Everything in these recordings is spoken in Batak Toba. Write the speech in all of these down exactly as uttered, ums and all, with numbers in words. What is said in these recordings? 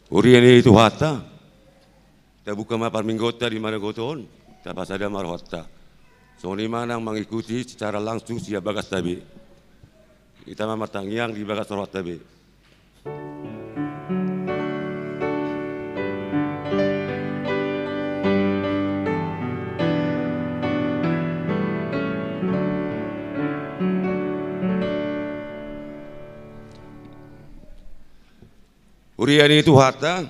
Huria ni Tuhanta, tabuka ma parmingguonta di manogot on, tapasada ma rohanta. Songon i ma nang mangikuti secara langsung sian bagasta be. Hita ma martangiang di bagas rohanta be. Huria ni Tuhanta,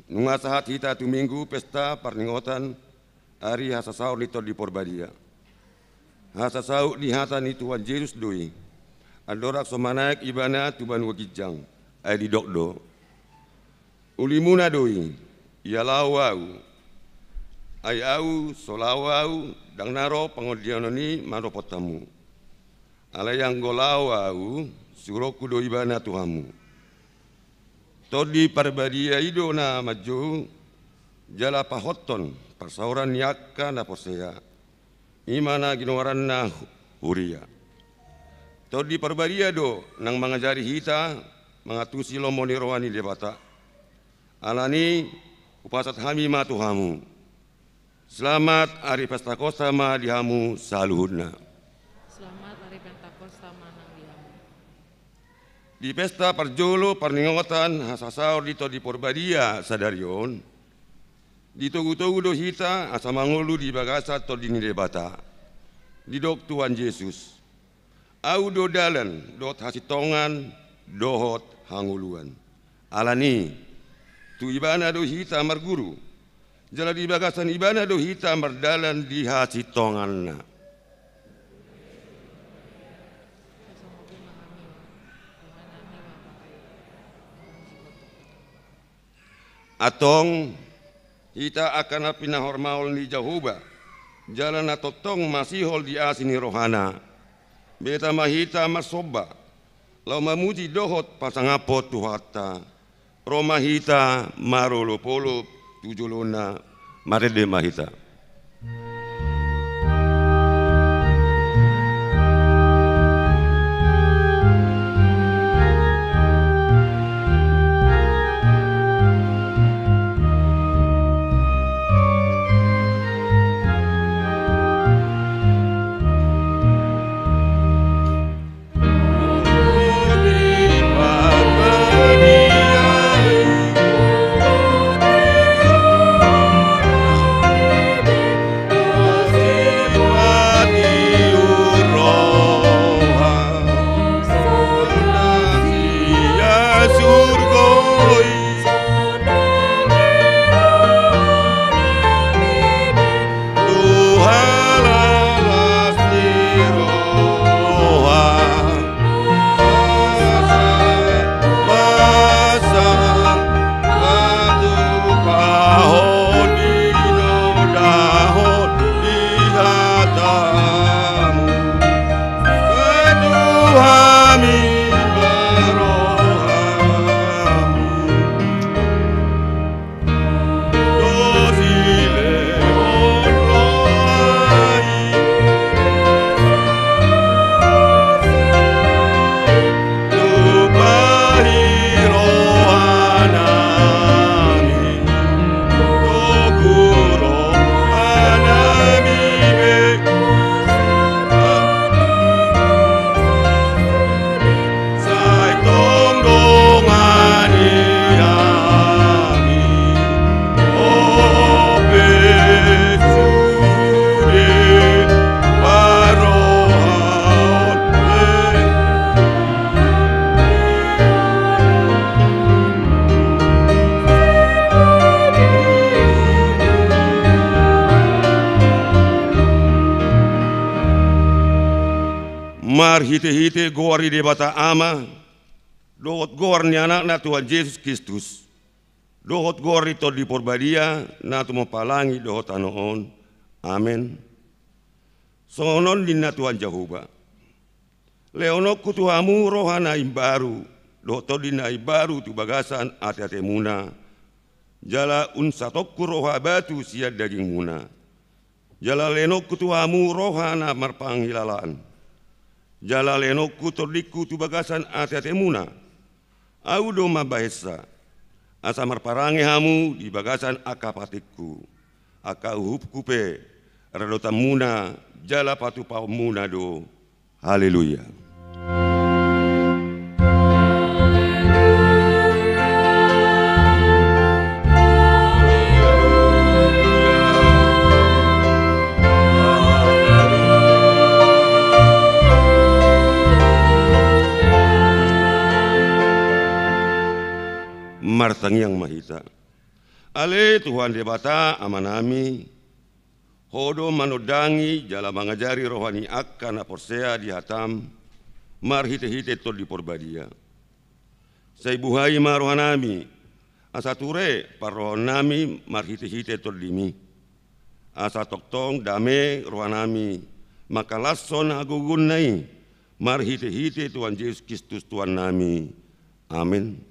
nunga sahat hita tu Minggu pesta parningotan ari hasasaor ni Tondi Porbadia. Hasasaut ni hata ni Tuhan Jesus do i. Andorang so manaek Ibana tu banua ginjang, ai didok do: Ulimuna do i, ia laho Ahu. Ai Ahu so laho Ahu, ndang na ro pangondianon i mandapot hamu. Alai anggo laho Ahu, suruonku do Ibana tu hamu. Tondi Parbadia i do na manjou jala pahothon parsaoran ni angka na porsea. I ma na ginoaranna huria. Tondi Parbadia do nang mangajari hita mangantusi lomo ni roha ni Debata. Alani, hupasahat hami ma tu hamu. Selamat ari Pentakosta ma di hamu saluhutna. Selamat ari Pentakosta ma nang di hamu. Di pesta parjolo parningotan hasasaor ni Tondi Porbadia sadari on, ditogutogu do hita asa mangolu di bagasan Tondi ni Debata. Didok Tuhan Jesus: Ahu do dalan dohot hasintongan dohot hangoluan. Alani, tu Ibana do hita marguru, jala di bagasan Ibana do hita mardalan di hasintonganna. Antong, hita angka na pinahormaol ni Jahowa, jala na tongtong masihol di asi ni rohana, beta ma hita marsomba, laho mamuji dohot pasangaphon Tuhanta. Ro ma hita marolopolop tu jolona. Marende ma hita. Marhitehite goar ni Debata Ama, dohot goar ni Anakna Tuhan Jesus Kristus, dohot goar ni Tondi Porbadia, na tumompa langit dohot tano on. Amen. Songon on ninna Tuhan Jahowa: Lehononku tu hamu roha na imbaru, dohot tondi na imbaru tu bagasan ateatemuna, jala unsatonku roha batu sian dagingmuna. Jala lehononku tu hamu roha na marpanghilalahan. Jala lehononku tondingku tu bagasan ateatemuna. Ahu do mambahensa. Asa marparange hamu di bagasan angka patikku, angka uhumku pe radotanmuna jala patupaonmuna do. Haleluya. Martangiang ma hita. Ale Tuhan Debata Amanami, Ho do manondangi jala mangajari roha ni angka na porsea di hataM marhitehite Tondi Porbadia. Sai buhai ma rohanami, asa ture parrohaonnami marhitehite TondiMi. Asa tongtong dame rohanami mangkalashon hagogoonna i marhitehite Tuhan Jesus Kristus Tuhannami. Amen.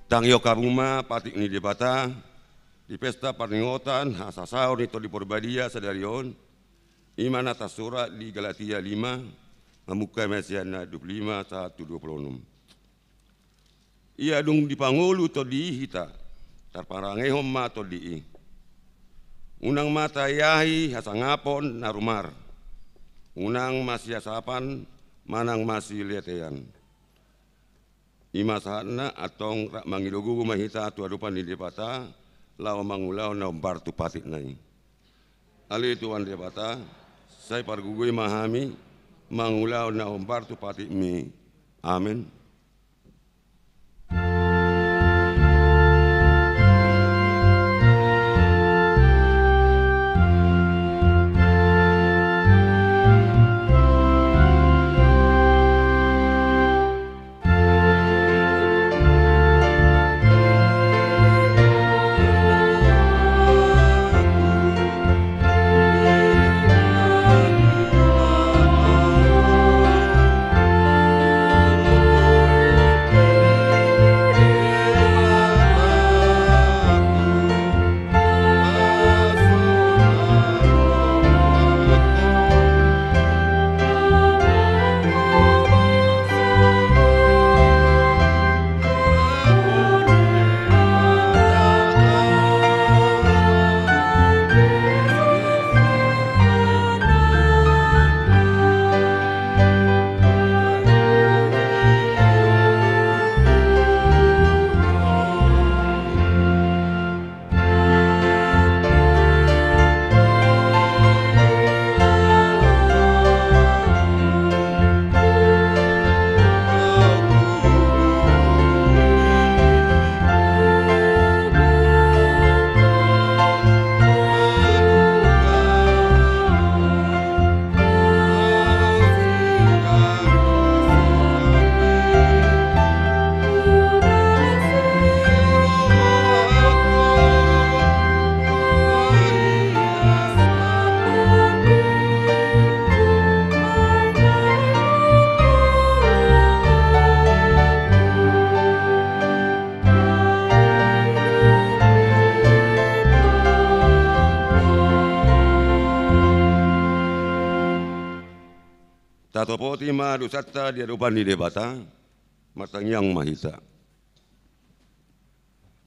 Tangihon hamu ma patik ni Debata di pesta parningotan hasasaor ni Tondi Porbadia sadari on, i ma na tarsurat di Galatia lima, mamungka ma sian na dua pulu lima sahat tu dua pulu onom. Ia dung dipangolu Tondi i hita, tarparangehon ma Tondi i. Unang ma taiahi hasangapon na rumar, unang masiasapan manang masiletean. I ma sahatna, antong rap mangido gogo ma hita tu adopan ni Debata, laho mangulahon na hombar tu patikna i. Ale Tuhan Debata, sai pargogoi ma hami mangulahon na hombar tu patikMi. Amen. Tatopoti ma dosanta di adopan ni Debata, martangiang ma hita.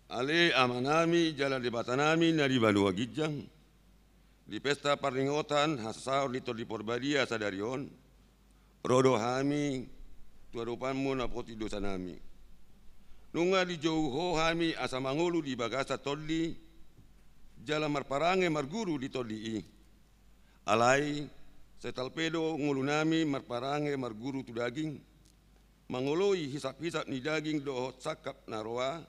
Ale Amanami jala Debatanami na di banua ginjang, di pesta parningotan hasasaor ni Tondi Porbadia sadari on, ro do hami tu adopanMu napotik dosanami. Nunga dijou Ho hami asa mangolu di bagasan Tondi, jala marparange marguru di Tondi i. Alai, Sai talpe do ngolunami marparange marguru tu daging, mangoloi hisap-hisap ni daging dohot sangkap na roa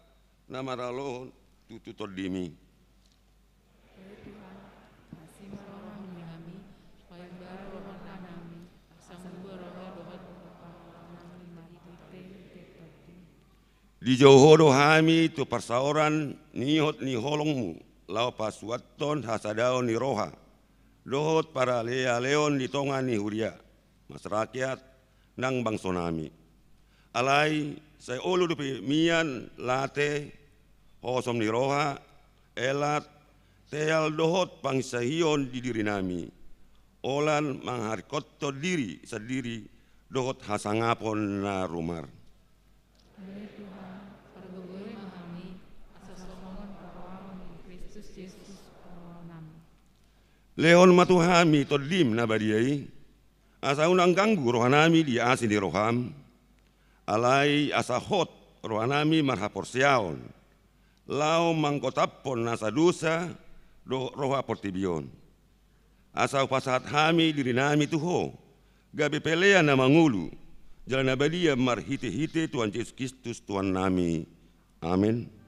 na maralohon tu, tu Tondimi. Oi Tuhan, asi ma roham di hami, paimbar roha nami, asa mangolu roha dohot pahala nami marhite Tondi. Dijou Ho do hami tu parsaoran ni ihot ni holongMu, laho pasuanhon hasadaon ni roha dohot paralealeon di tonga ni huria, masyarakat nang bangso nami. Alai sai olo dope mian late, hosom ni roha, elat, teal dohot panginsahion di diri nami, holan mangharingkothon diri sandiri dohot hasangapon na rumar. Oi Tuhan, pargogoi ma hami, asa songon parroham di Kristus Jesus Tuhan nami. Lehon ma tu hami Tondim na badia i, asa unang ganggu roha nami di asi ni roham, alai asa hot roha nami marhaporseaon, laho manggotaphon nasa dosa dohot roha portibi on. Asa hupasahat hami diri nami tu Ho, gabe pelean na mangolu, jala na badia marhitehite Tuhan Jesus Kristus Tuhan nami. Amen.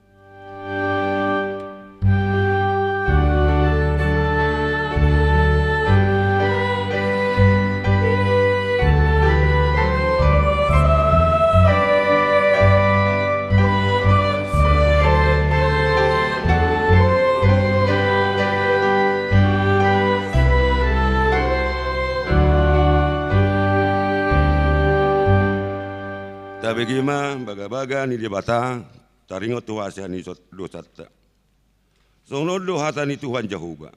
Tabege ma bagabaga ni Debata, taringot tu hasea ni dosanta. Songon on do hata ni Tuhan Jahowa: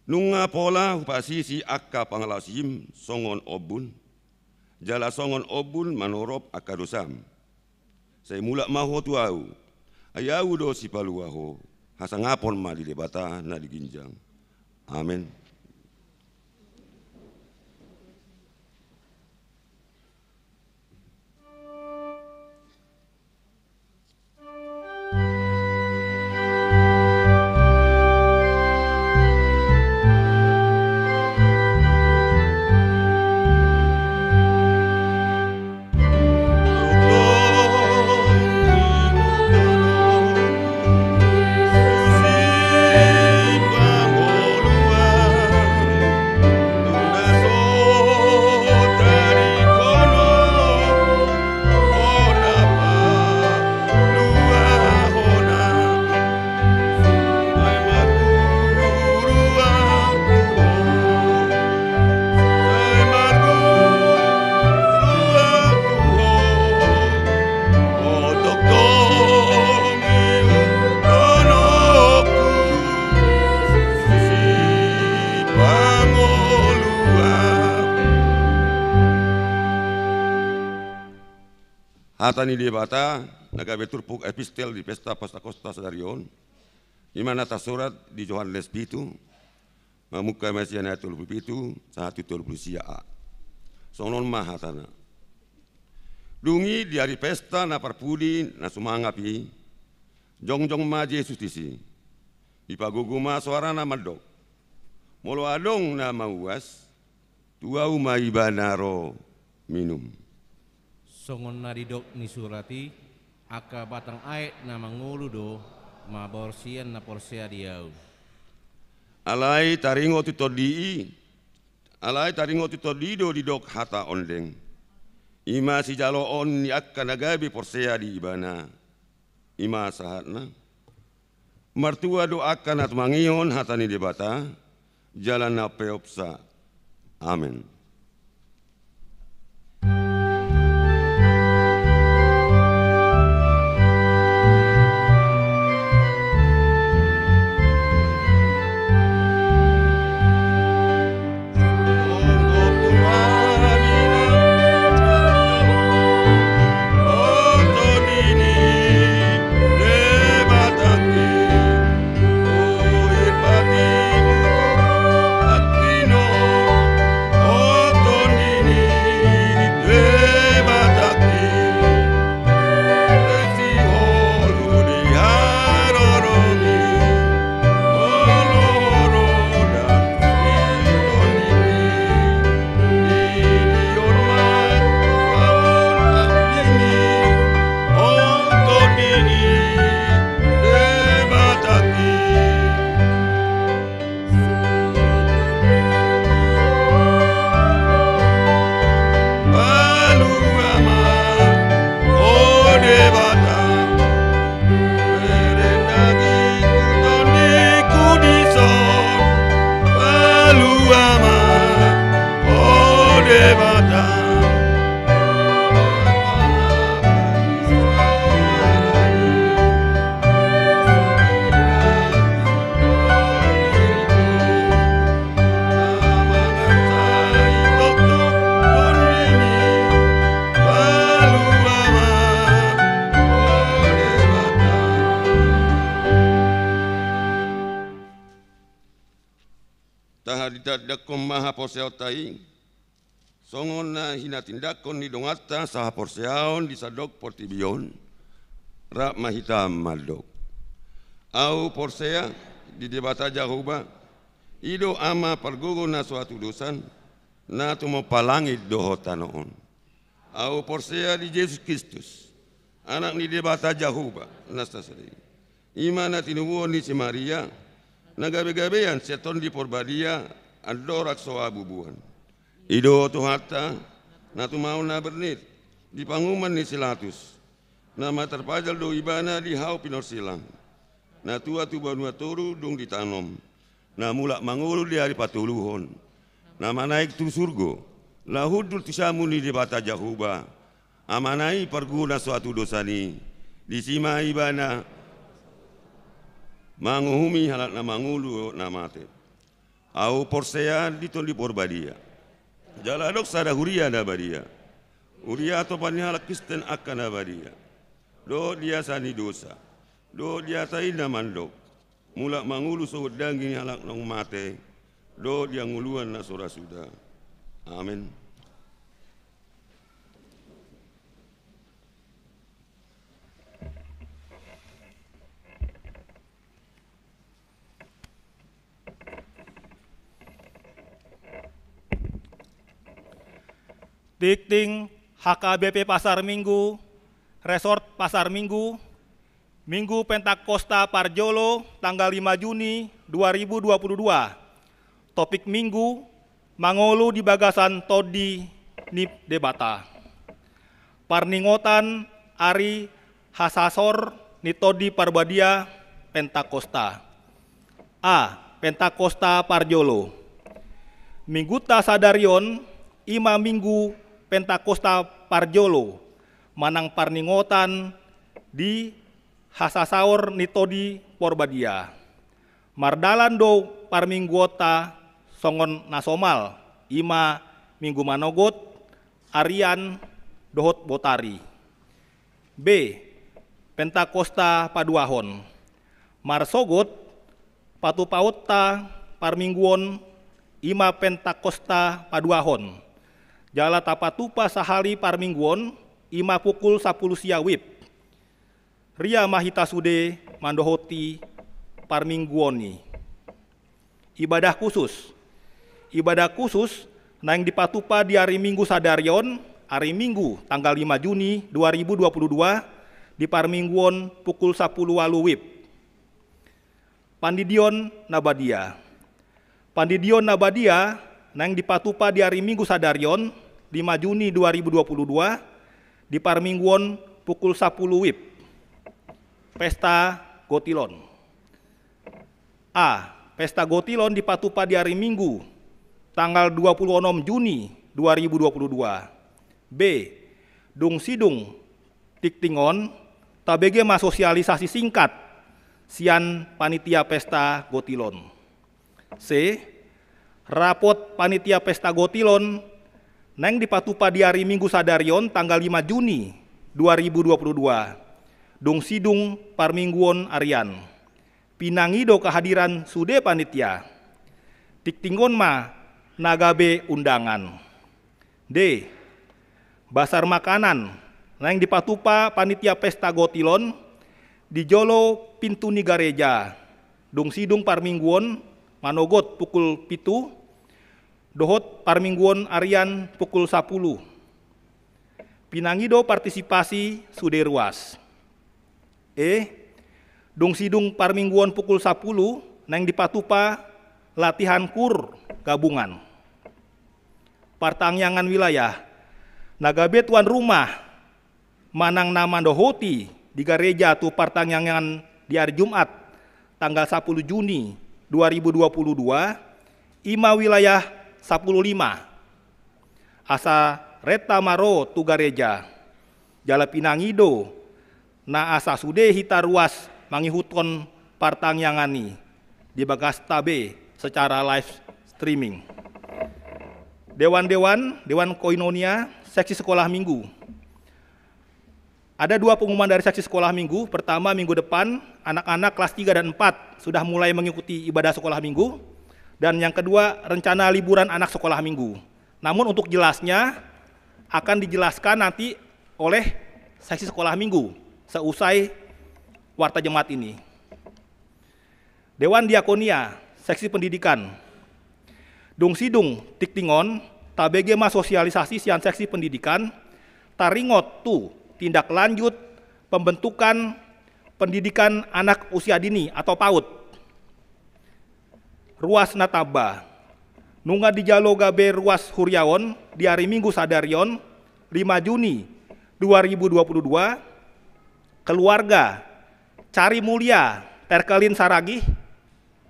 Nunga pola hupasisi angka pangalaosim songon ombun, jala songon ombun manorop angka dosam. Sai mulak ma ho tu Ahu, ai Ahu do sipalua ho. Hasangapon ma di Debata na di ginjang. Amen. Hata ni Debata na gabe turpuk epistel di pesta Pentakosta sadari on, i ma na tarsurat di Johannes pitu, mamungka ma sian ayat tolu pulu pitu sahat tu tolu pulu sia a. Songon on ma hatana. Dung i di ari pesta na parpudi na sumangap i, jongjong ma Jesus disi. Dipagogo ma soarana mandok: Molo adong na mauas, tu Ahu ma ibana ro minum. Songon na nidok ni surat i: Angka batang aek na mangolu do mabaor sian na porsea di Ahu. Alai taringot tu tondi i, alai taringot tu tondi i do didok hata ondeng. I ma sijaloon ni angka na gabe porsea di ibana. I ma sahatna. Martua do angka na tumangihon hata ni Debata, jala na peopsa. Amen. Debata. Tahatindangkon ma haporseaonta i, songon na hinatindangkon ni donganta sahaporseaon di sandok portibi on. Rap ma hita mandok. Ahu porsea di Debata Jahowa, i do Ama pargogo na so hatudosan, na tumompa langit dohot tano on. Ahu porsea di Jesus Kristus, Anak ni Debata Jahowa na sasada i. I ma na tinubuhon ni si Maria, na gabegabean sian Tondi Porbadia, andorang so habubuhan. I do Tuhanta, na tumaon na bernit di panguhuman ni si Latus, na martarpajal do Ibana di hau pinorsilang. Na tua tu banua toru dung ditanom, na mulak mangolu di ari patoluhon, na manaek tu surgo, laho hundul tu siamun ni Debata Jahowa, Amana i pargogo na so hatudosan i. Disi ma Ibana manguhumi halak na mangolu dohot na mate. Ahu porsea di Tondi Porbadia. Jala adong sada huria na badia. Huria atopan ni halak Kristen angka na badia. Dohot di asa ni dosa. Dohot di hata i na mandok. Mulak mangolu sogot daging ni halak naung mate. Dohot di hangoluan na so ra suda. Amen. Tingting H K B P Pasar Minggu, Resort Pasar Minggu, Minggu Pentakosta parjolo tanggal lima Juni dua ribu dua puluh dua. Topik Minggu, mangolu di bagasan Tondi ni Debata. Parningotan ari hasasor ni Tondi Parbadia Pentakosta. A. Pentakosta parjolo. Minggunta sadari on i ma Minggu Pentakosta parjolo, manang parningotan di hasasaor ni Tondi Porbadia. Mardalan do parmingguonta songon na somal, i ma Minggu manogot, arian, dohot botari. B. Pentakosta paduahon. Marsogot patupaonta parmingguon, i ma Pentakosta paduahon. Jala tapatupa sahali parmingguon, i ma pukul sampulu sia wib. Ria ma hita sude mandohoti parmingguon i. Ibadah khusus. Ibadah khusus naeng dipatupa di ari Minggu sadari on, ari Minggu tanggal lima Juni dua ribu dua puluh dua, di parmingguon pukul sampulu ualu wib. Pandidion na badia. Pandidion na badia naeng dipatupa di ari Minggu sadari on, lima Juni dua ribu dua puluh dua, di parmingguon pukul sampulu wib. Pesta Gotilon. A. Pesta Gotilon dipatupa di ari Minggu, tanggal dua puluh onom Juni dua ribu dua puluh dua. B. Dung sidung tingting on, tabege ma sosialisasi singkat sian panitia Pesta Gotilon. C. Rapot panitia Pesta Gotilon naeng dipatupa di ari Minggu sadari on tanggal lima Juni dua ribu dua puluh dua. Dung sidung parmingguon arian. Pinangido kehadiran sude panitia. Tingtingon ma na gabe undangan. D. Basar makanan naeng dipatupa panitia Pesta Gotilon di jolo pintu ni gareja, dung sidung parmingguon manogot pukul pitu, dohot parmingguon arian pukul sampulu. Pinangido partisipasi sude ruas. E. Dung sidung parmingguon pukul sampulu naeng dipatupa latihan kur gabungan. Partangiangan wilayah. Na gabe tuan rumah manang na mandohoti di gareja tu partangiangan di ari Jumat tanggal sampulu Juni dua ribu dua puluh dua, i ma wilayah sampulu lima. asa renta ma ro tu gareja. Jala pinangido na asa sude hita ruas mangihuthon partangiangan i di bagasta be secara live streaming. Dewan-dewan, dewan koinonia, seksi sekolah minggu. Ada dua pengumuman dari seksi sekolah minggu. Pertama, minggu depan anak-anak kelas tiga dan empat sudah mulai mengikuti ibadah sekolah minggu. Dan yang kedua, rencana liburan anak sekolah minggu. Namun untuk jelasnya akan dijelaskan nanti oleh seksi sekolah minggu seusai warta jemaat ini. Dewan Diakonia, seksi pendidikan. Dung sidung tingting on, tabege ma sosialisasi sian seksi pendidikan, taringot tu tindak lanjut pembentukan pendidikan anak usia dini atau paut. Ruas na tamba. Nunga dijalo gabe ruas huria on di ari Minggu sadari on, lima Juni dua ribu dua puluh dua, keluarga Cari Mulia Terkelin Saragih,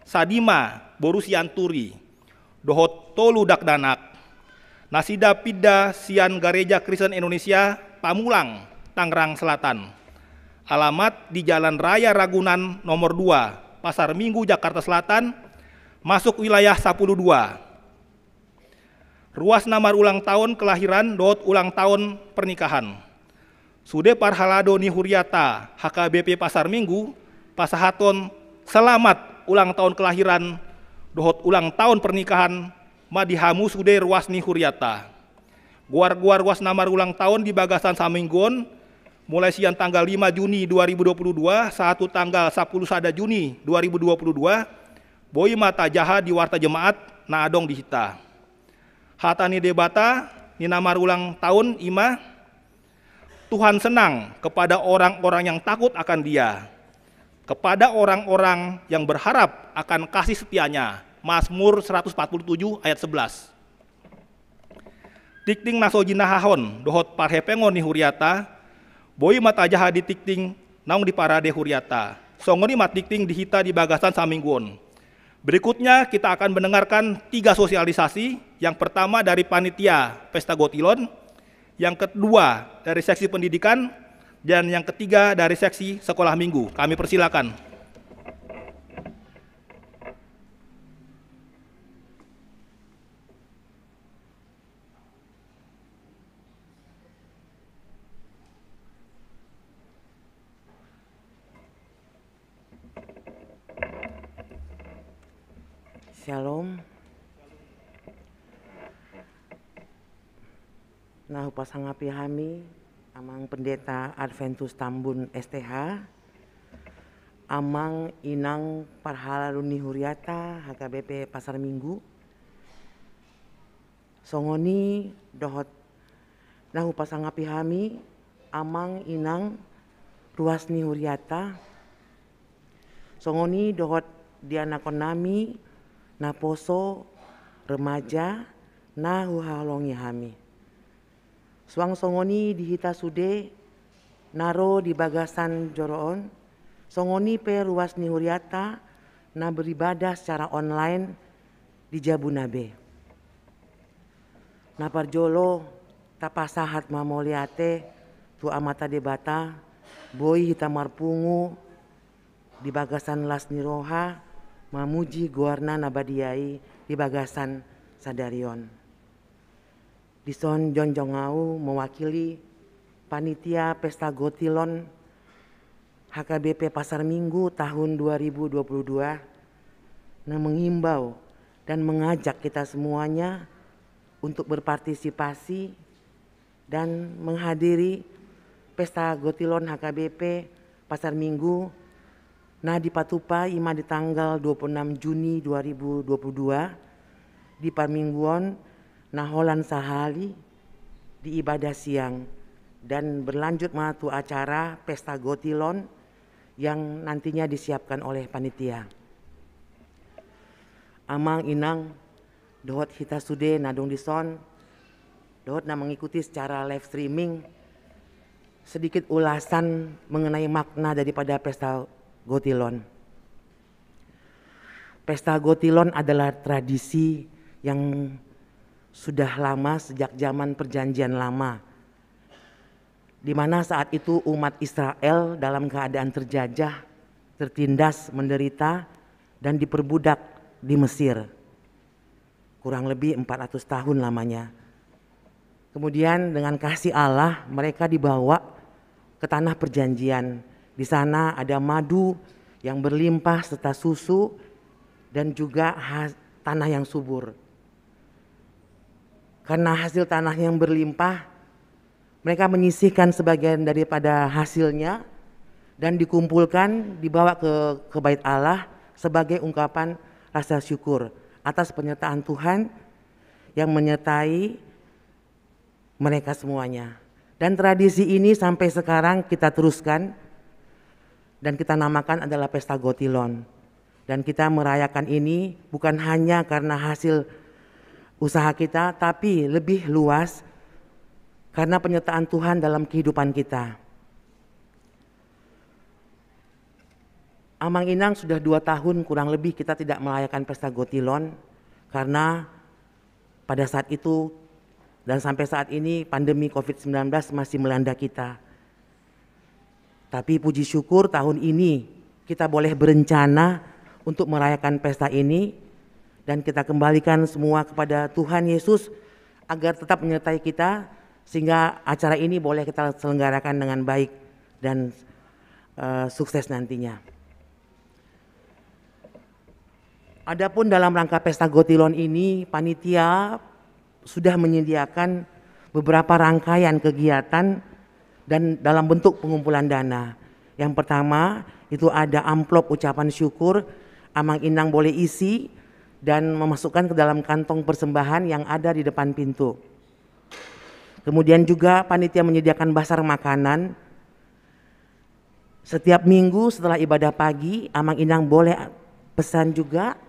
Sadima boru Sianturi, dohot tolu dakdanak. Nasida pinda sian Gareja Kristen Indonesia Pamulang, Tangerang Selatan. Alamat di Jalan Raya Ragunan nomor dua, Pasar Minggu, Jakarta Selatan, masuk wilayah sapuluh dua. Ruas na marulang taon kelahiran dohot ulang taon pernikahan. Sude parhalado ni huriata H K B P Pasar Minggu pasahathon selamat ulang taon kelahiran dohot ulang taon pernikahan ma di hamu sude ruas ni huriata. Goar-goar ruas na marulang taon di bagasan saminggu on, mulai sian tanggal lima Juni dua ribu dua puluh dua sahat tu tanggal sapuluh sada Juni dua ribu dua puluh dua, boi ma tajaha di warta jemaat na adong di hita. Hata ni Debata ni na marulang taon i ma, Tuhan senang kepada orang-orang yang takut akan Dia, kepada orang-orang yang berharap akan kasih setia-Nya. Mazmur seratus empat puluh tujuh ayat sebelas. Tingting na so jinahahon dohot parhepengon ni huriata, boi ma tajaha di tingting naung diparade huriata. Songon i ma tingting di hita di bagasan saminggu on. Berikutnya kita akan mendengarkan tiga sosialisasi. Yang pertama dari panitia Pesta Gotilon, yang kedua dari seksi pendidikan, dan yang ketiga dari seksi sekolah minggu. Kami persilakan. Shalom. Na hupasangapi hami, Amang Pendeta Adventus Tambun, S T H, Amang Inang parhalado ni huriata H K B P Pasar Minggu. Songon i dohot na hupasangapi hami, Amang Inang ruas ni huriata. Songon i dohot di anakonnami naposo, remaja, na huhaholongi hami. Suang songon i di hita sude na ro di bagasan joro on, songon i pe ruas ni huriata na beribadah secara online di jabuna be. Na parjolo, tapasahat ma mauliate tu Amanta Debata, boi hita marpungu di bagasan las ni roha, mamuji goarna na badia i di bagasan sadari on. Dison jongjong ahu mewakili panitia Pesta Gotilon H K B P Pasar Minggu tahun dua ribu dua puluh dua, na mengimbau dan mengajak kita semuanya untuk berpartisipasi dan menghadiri Pesta Gotilon H K B P Pasar Minggu na dipatupa i ma di tanggal dua puluh enam Juni dua ribu dua puluh dua, di parmingguon na holan sahali di ibadah siang, dan berlanjut ma tu acara Pesta Gotilon yang nantinya disiapkan oleh panitia. Amang, Inang, dohot hita sude na adong dison, dohot na mengikuti secara live streaming, sedikit ulasan mengenai makna daripada Pesta Gotilon. Pesta Gotilon adalah tradisi yang sudah lama, sejak zaman Perjanjian Lama, di mana saat itu umat Israel dalam keadaan terjajah, tertindas, menderita, dan diperbudak di Mesir. Kurang lebih empat ratus tahun lamanya. Kemudian dengan kasih Allah, mereka dibawa ke tanah perjanjian. Di sana ada madu yang berlimpah serta susu dan juga ha-, tanah yang subur. Karena hasil tanah yang berlimpah, mereka menyisihkan sebagian daripada hasilnya dan dikumpulkan, dibawa ke, ke Bait Allah sebagai ungkapan rasa syukur atas penyertaan Tuhan yang menyertai mereka semuanya. Dan tradisi ini sampai sekarang kita teruskan dan kita namakan adalah Pesta Gotilon. Dan kita merayakan ini bukan hanya karena hasil usaha kita, tapi lebih luas karena penyertaan Tuhan dalam kehidupan kita. Amang Inang sudah dua tahun kurang lebih kita tidak merayakan Pesta Gotilon karena pada saat itu dan sampai saat ini pandemi covid sembilan belas masih melanda kita. Tapi puji syukur tahun ini kita boleh berencana untuk merayakan pesta ini dan kita kembalikan semua kepada Tuhan Yesus agar tetap menyertai kita sehingga acara ini boleh kita selenggarakan dengan baik dan, eh, sukses nantinya. Adapun dalam rangka Pesta Gotilon ini, panitia sudah menyediakan beberapa rangkaian kegiatan dan dalam bentuk pengumpulan dana. Yang pertama, itu ada amplop ucapan syukur, Amang Inang boleh isi dan memasukkan ke dalam kantong persembahan yang ada di depan pintu. Kemudian juga panitia menyediakan basar makanan. Setiap minggu setelah ibadah pagi, Amang Inang boleh pesan juga,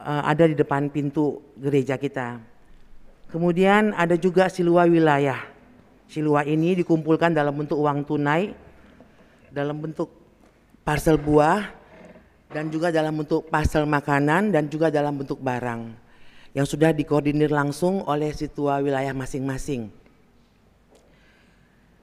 eh, ada di depan pintu gereja kita. Kemudian ada juga silua wilayah. Silua ini dikumpulkan dalam bentuk uang tunai, dalam bentuk parsel buah, dan juga dalam bentuk parsel makanan, dan juga dalam bentuk barang yang sudah dikoordinir langsung oleh silua wilayah masing-masing.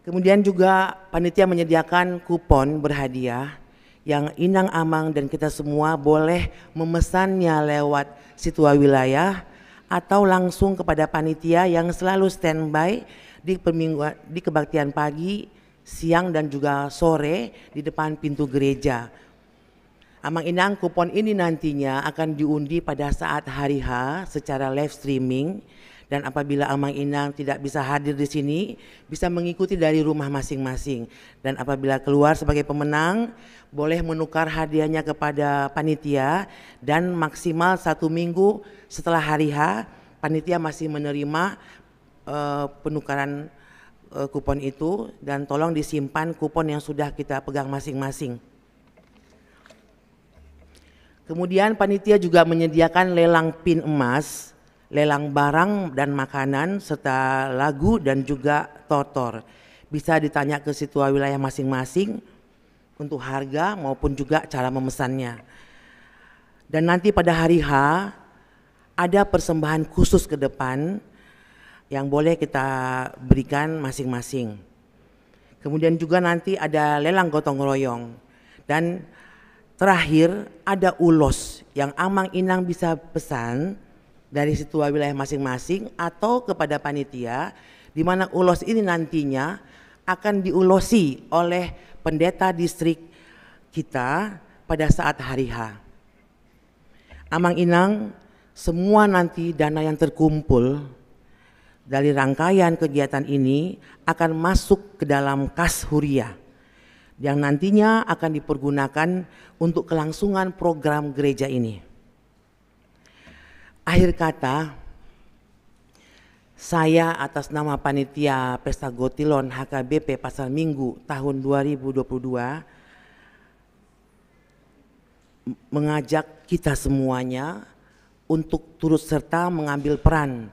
Kemudian juga panitia menyediakan kupon berhadiah yang Inang Amang dan kita semua boleh memesannya lewat silua wilayah atau langsung kepada panitia yang selalu standby di permingguan, di kebaktian pagi, siang, dan juga sore di depan pintu gereja. Amang Inang, kupon ini nantinya akan diundi pada saat hari H secara live streaming. Dan apabila Amang Inang tidak bisa hadir di sini, bisa mengikuti dari rumah masing-masing. Dan apabila keluar sebagai pemenang, boleh menukar hadiahnya kepada panitia. Dan maksimal satu minggu setelah hari H, panitia masih menerima, eh, penukaran, eh, kupon itu. Dan tolong disimpan kupon yang sudah kita pegang masing-masing. Kemudian panitia juga menyediakan lelang pin emas, lelang barang dan makanan, serta lagu dan juga tortor. Bisa ditanya ke silua wilayah masing-masing untuk harga maupun juga cara memesannya. Dan nanti pada hari H ada persembahan khusus ke depan yang boleh kita berikan masing-masing. Kemudian juga nanti ada lelang gotong royong. Dan terakhir ada ulos yang Amang Inang bisa pesan dari silua wilayah masing-masing atau kepada panitia, di mana ulos ini nantinya akan diulosi oleh pendeta distrik kita pada saat hari H. Amang Inang, semua nanti dana yang terkumpul dari rangkaian kegiatan ini akan masuk ke dalam kas huria yang nantinya akan dipergunakan untuk kelangsungan program gereja ini. Akhir kata, saya atas nama panitia Pesta Gotilon H K B P Pasar Minggu tahun dua ribu dua puluh dua mengajak kita semuanya untuk turut serta mengambil peran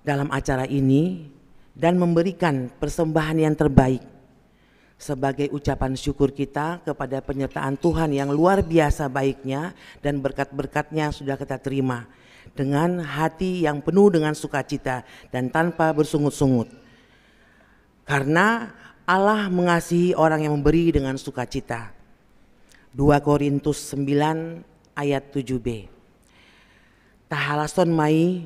dalam acara ini dan memberikan persembahan yang terbaik sebagai ucapan syukur kita kepada penyertaan Tuhan yang luar biasa baiknya dan berkat-berkatnya sudah kita terima. dengan hati yang penuh dengan sukacita dan tanpa bersungut-sungut. Karena Allah mengasihi orang yang memberi dengan sukacita. Dua Korintus sembilan ayat tujuh b. Tahalashon ma i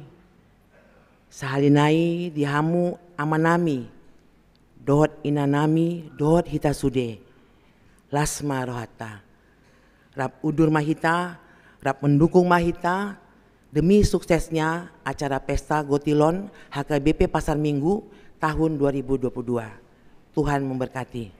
sahali nai di hamu amanami, dohot inanami, dohot hita sude. Las ma rohanta. Rap undur ma hita, rap mendukung ma hita, demi suksesnya acara Pesta Gotilon H K B P Pasar Minggu tahun dua ribu dua puluh dua. Tuhan memberkati.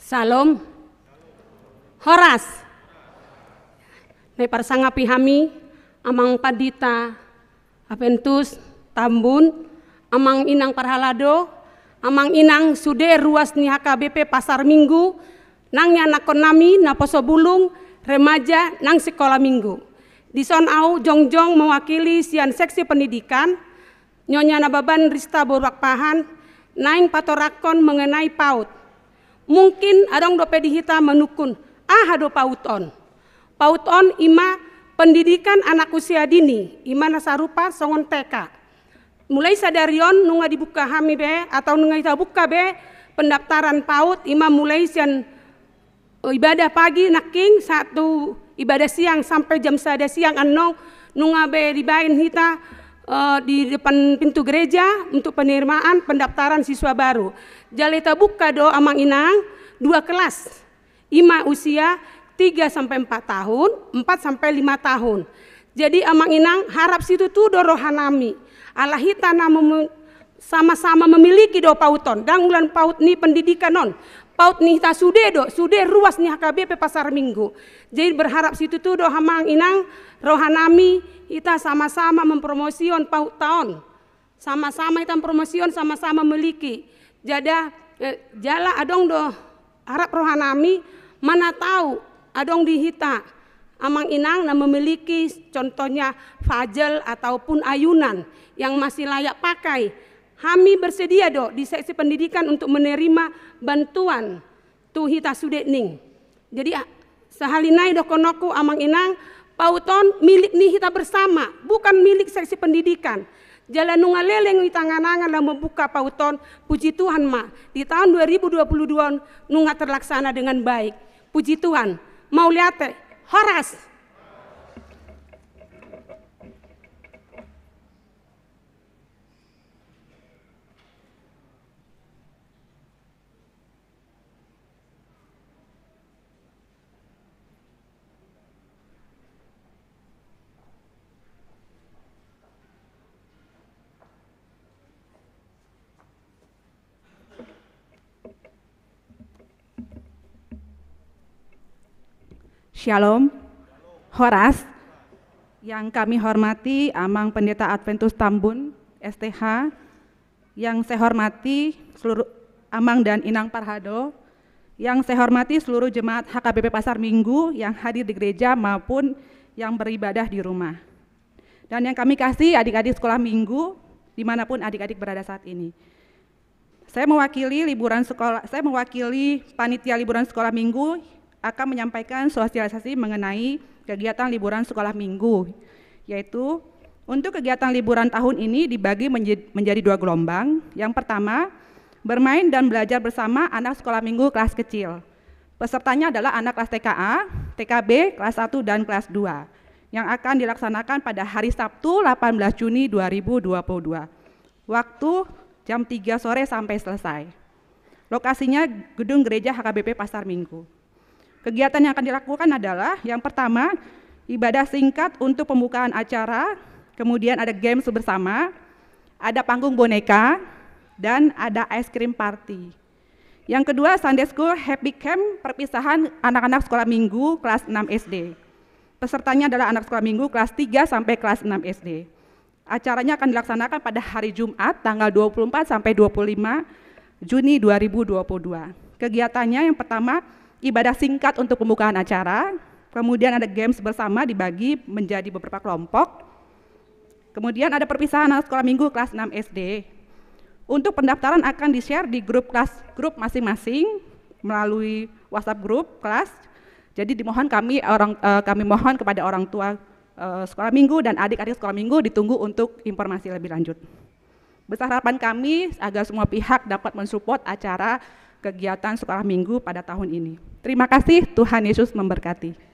Syalom. Horas. Nai parsangapi hami, Amang Pandita Adventus Tambun, Amang Inang Parhalado, Amang Inang sude ruas ni H K B P Pasar Minggu, nang ianakkonnami naposo bulung, remaja, nang sikola minggu. Dison au jongjong mewakili sian seksi pendidikan, Nyonya Nababan Rista boru Akpahan, naeng patorangkon mengenai PAUD. Mungkin adong dope di hita manungkun, aha do PAUD on? PAUD on ima pendidikan anak usia dini, ima na sarupa songon T K. Mulai sadari on nunga dibuka hami be, atau nunga hita buka be pendaftaran PAUD, ima mulai sian ibadah pagi nangkin sahat tu ibadah siang sampe jam sada siang annon nunga be dibaen hita, eh, di depan pintu gereja untuk penerimaan pendaftaran siswa baru. Jala hita buka do, Amang Inang, dua kelas. Ima usia tiga sampe empat tahun, empat sampe lima tahun. Jadi, Amang Inang, harap situtu do rohanami. Ala hita na mem-, sama-sama memiliki do PAUD on, ndang ulaon PAUD ni pendidikan on. PAUD ni hita sude do, sude ruas ni H K B P Pasar Minggu. Jadi berharap situtu do, Amang Inang, rohanami, hita sama-sama mempromosion PAUD ta on. Sama-sama hita mempromosion, sama-sama memiliki. Jada, eh, jala adong do, harap rohanami, mana tahu adong di hita Amang Inang na memiliki, contohnya, puzzle ataupun ayunan yang masih layak pakai. Hami bersedia do di seksi pendidikan untuk menerima bantuan tu hita sude ning. Jadi, a-, sahali nai dohononku, Amang Inang, PAUD on milik ni hita bersama, bukan milik seksi pendidikan. Jala nunga leleng hita angan-angan laho membuka PAUD on, puji Tuhan ma, di tahun dua ribu dua puluh dua on nunga terlaksana dengan baik. Puji Tuhan. Mauliate. Horas. Syalom. Horas. Yang kami hormati Amang Pendeta Adventus Tambun, S T H, yang saya hormati seluruh Amang dan Inang Parhado, yang saya hormati seluruh jemaat H K B P Pasar Minggu yang hadir di gereja maupun yang beribadah di rumah. Dan yang kami kasih adik-adik sekolah minggu dimanapun adik-adik berada saat ini. Saya mewakili liburan sekolah, saya mewakili panitia liburan sekolah minggu akan menyampaikan sosialisasi mengenai kegiatan liburan sekolah minggu, yaitu untuk kegiatan liburan tahun ini dibagi menje-, menjadi dua gelombang. Yang pertama, bermain dan belajar bersama anak sekolah minggu kelas kecil. Pesertanya adalah anak kelas T K A, T K B, kelas satu, dan kelas dua, yang akan dilaksanakan pada hari Sabtu, delapan belas Juni dua ribu dua puluh dua. Waktu jam tiga sore sampai selesai. Lokasinya Gedung Gereja H K B P Pasar Minggu. Kegiatan yang akan dilakukan adalah, yang pertama, ibadah singkat untuk pembukaan acara, kemudian ada games bersama, ada panggung boneka, dan ada ice cream party. Yang kedua, Sunday School Happy Camp perpisahan anak-anak sekolah minggu kelas enam S D. Pesertanya adalah anak sekolah minggu kelas tiga sampai kelas enam S D. Acaranya akan dilaksanakan pada hari Jumat tanggal dua puluh empat sampai dua puluh lima Juni dua ribu dua puluh dua. Kegiatannya yang pertama, ibadah singkat untuk pembukaan acara, kemudian ada games bersama dibagi menjadi beberapa kelompok, kemudian ada perpisahan anak sekolah minggu kelas enam S D. Untuk pendaftaran akan di-share di grup kelas, grup masing-masing melalui WhatsApp grup kelas. Jadi dimohon kami orang, eh, kami mohon kepada orang tua, eh, sekolah minggu dan adik-adik sekolah minggu ditunggu untuk informasi lebih lanjut. Besar harapan kami agar semua pihak dapat mensupport acara kegiatan sekolah minggu pada tahun ini. Terima kasih, Tuhan Yesus memberkati.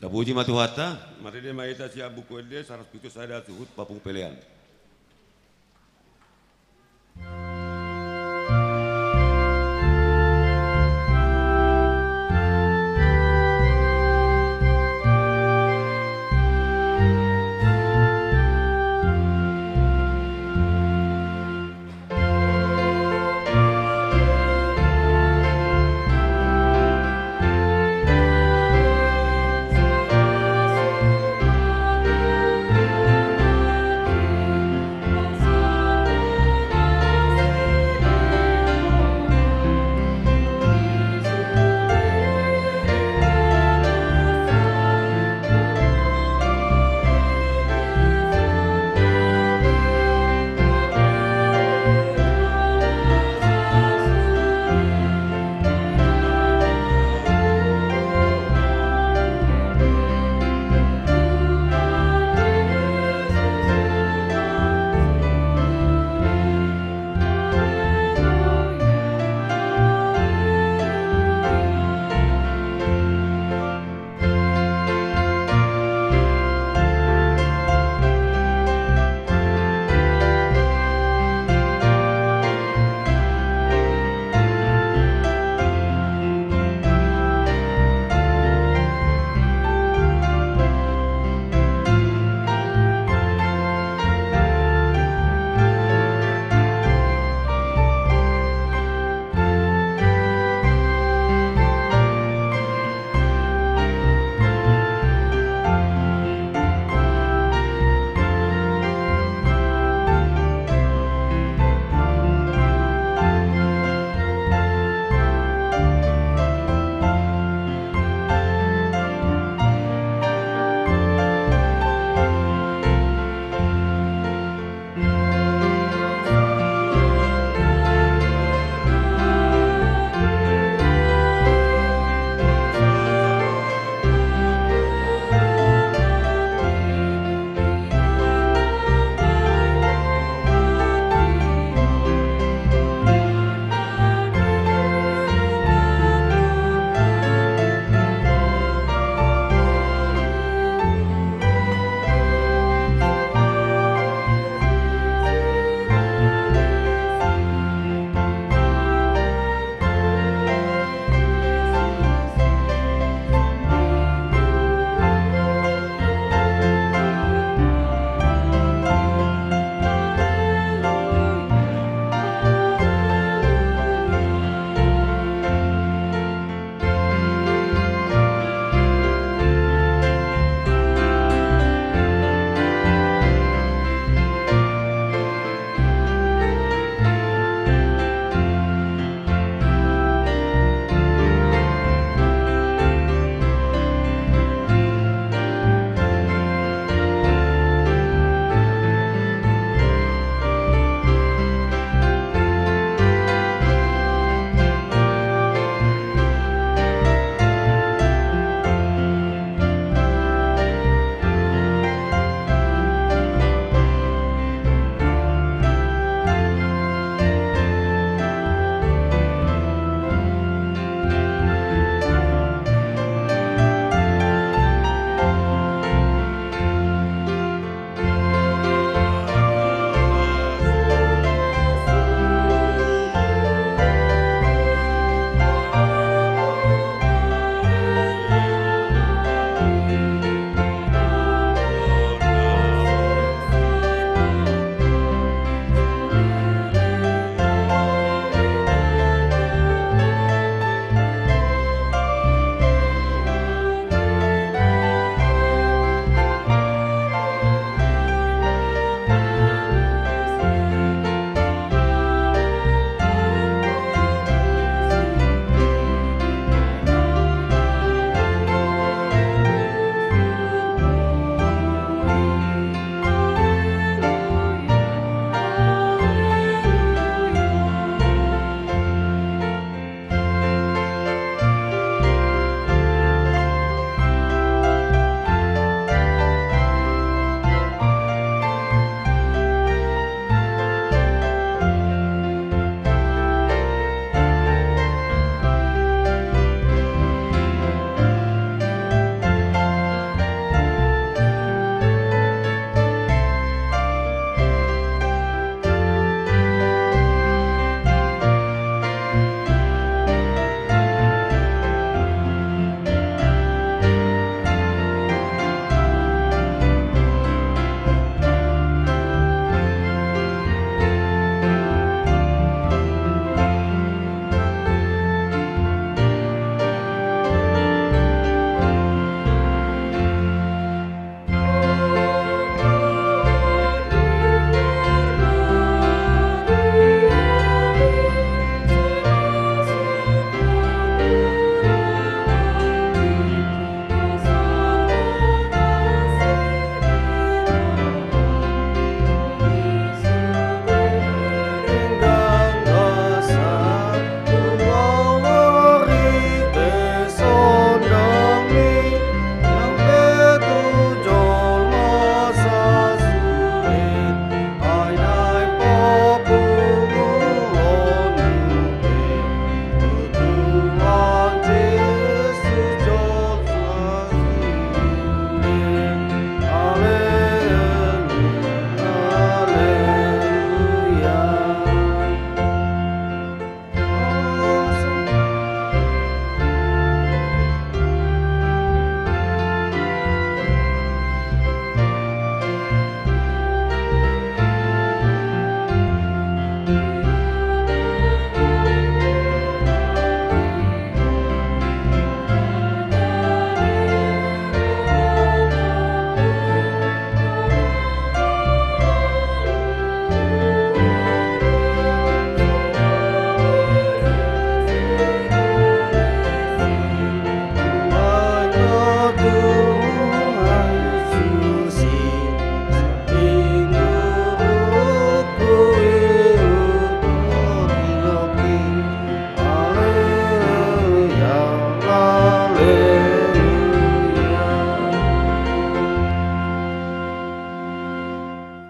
Puji ma Tuhanta, marende ma hita sian Buku Ende saratus pitu sada suhut papungu pelean.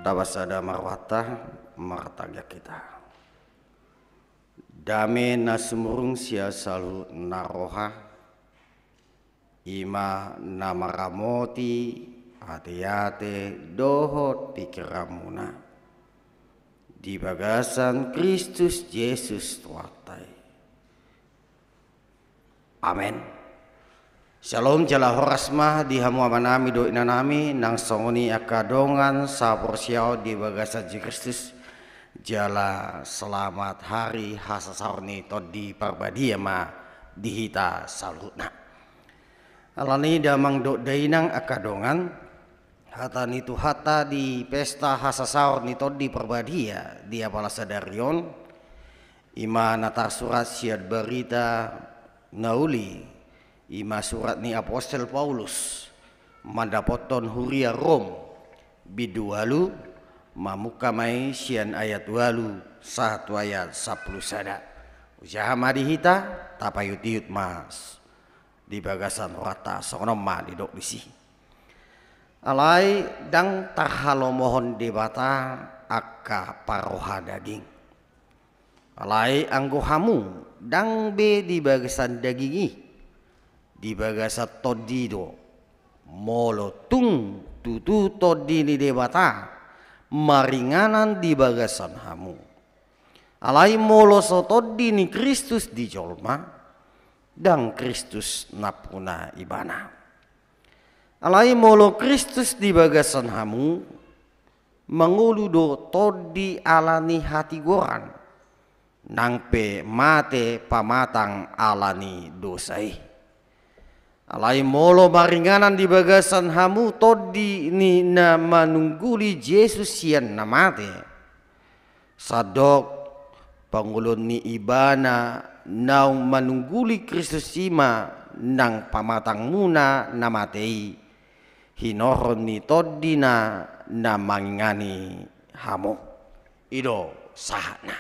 Saba sada marrohanta, martangiang hita. Dame na sumurung sian saluhut na roha, i ma na maramoti ateate dohot pingkiranmuna di bagasan Kristus Jesus Tuhanta i. Amen. Syalom, jala horas ma di hamu amanami dohot inanami, nang songon i angka dongan saporseaon di bagasan Jesus Kristus, jala selamat hari hasasaor ni Tondi Parbadia ma di hita saluhutna. Alani damang dohot dainang angka dongan, hata ni Tuhanta di pesta hasasaor ni Tondi Parbadia di apala sadari on, i ma na tarsurat sian Barita na Uli, i ma surat ni apostel Paulus mandapothon huria Rom, bindu ualu, mamungka ma i sian ayat ualu sahat tu ayat sampulu sada. Hujaha ma di hita, tapaihutihut ma di bagasan rohanta, songon on ma didok disi. Alai ndang tarhalomohon Debata angka parroha daging. Alai anggo hamu, ndang be di bagasan daging i, di bagasan Tondi do, molo tung tutu Tondi ni Debata maringanan di bagasan hamu. Alai molo so Tondi ni Kristus di jolma, ndang Kristus nampuna ibana. Alai molo Kristus di bagasan hamu, mangolu do Tondi ala ni hatigoran, nang pe mate pamatang ala ni dosa i. Alai molo maringanan di bagasan hamu Tondi ni na manungguli Jesus sian na mate, sandok pangoluon ni ibana naung manungguli Kristus i ma nang pamatangmuna na mate i, hinorhon ni Tondina na mangingani hamu. I do sahatna.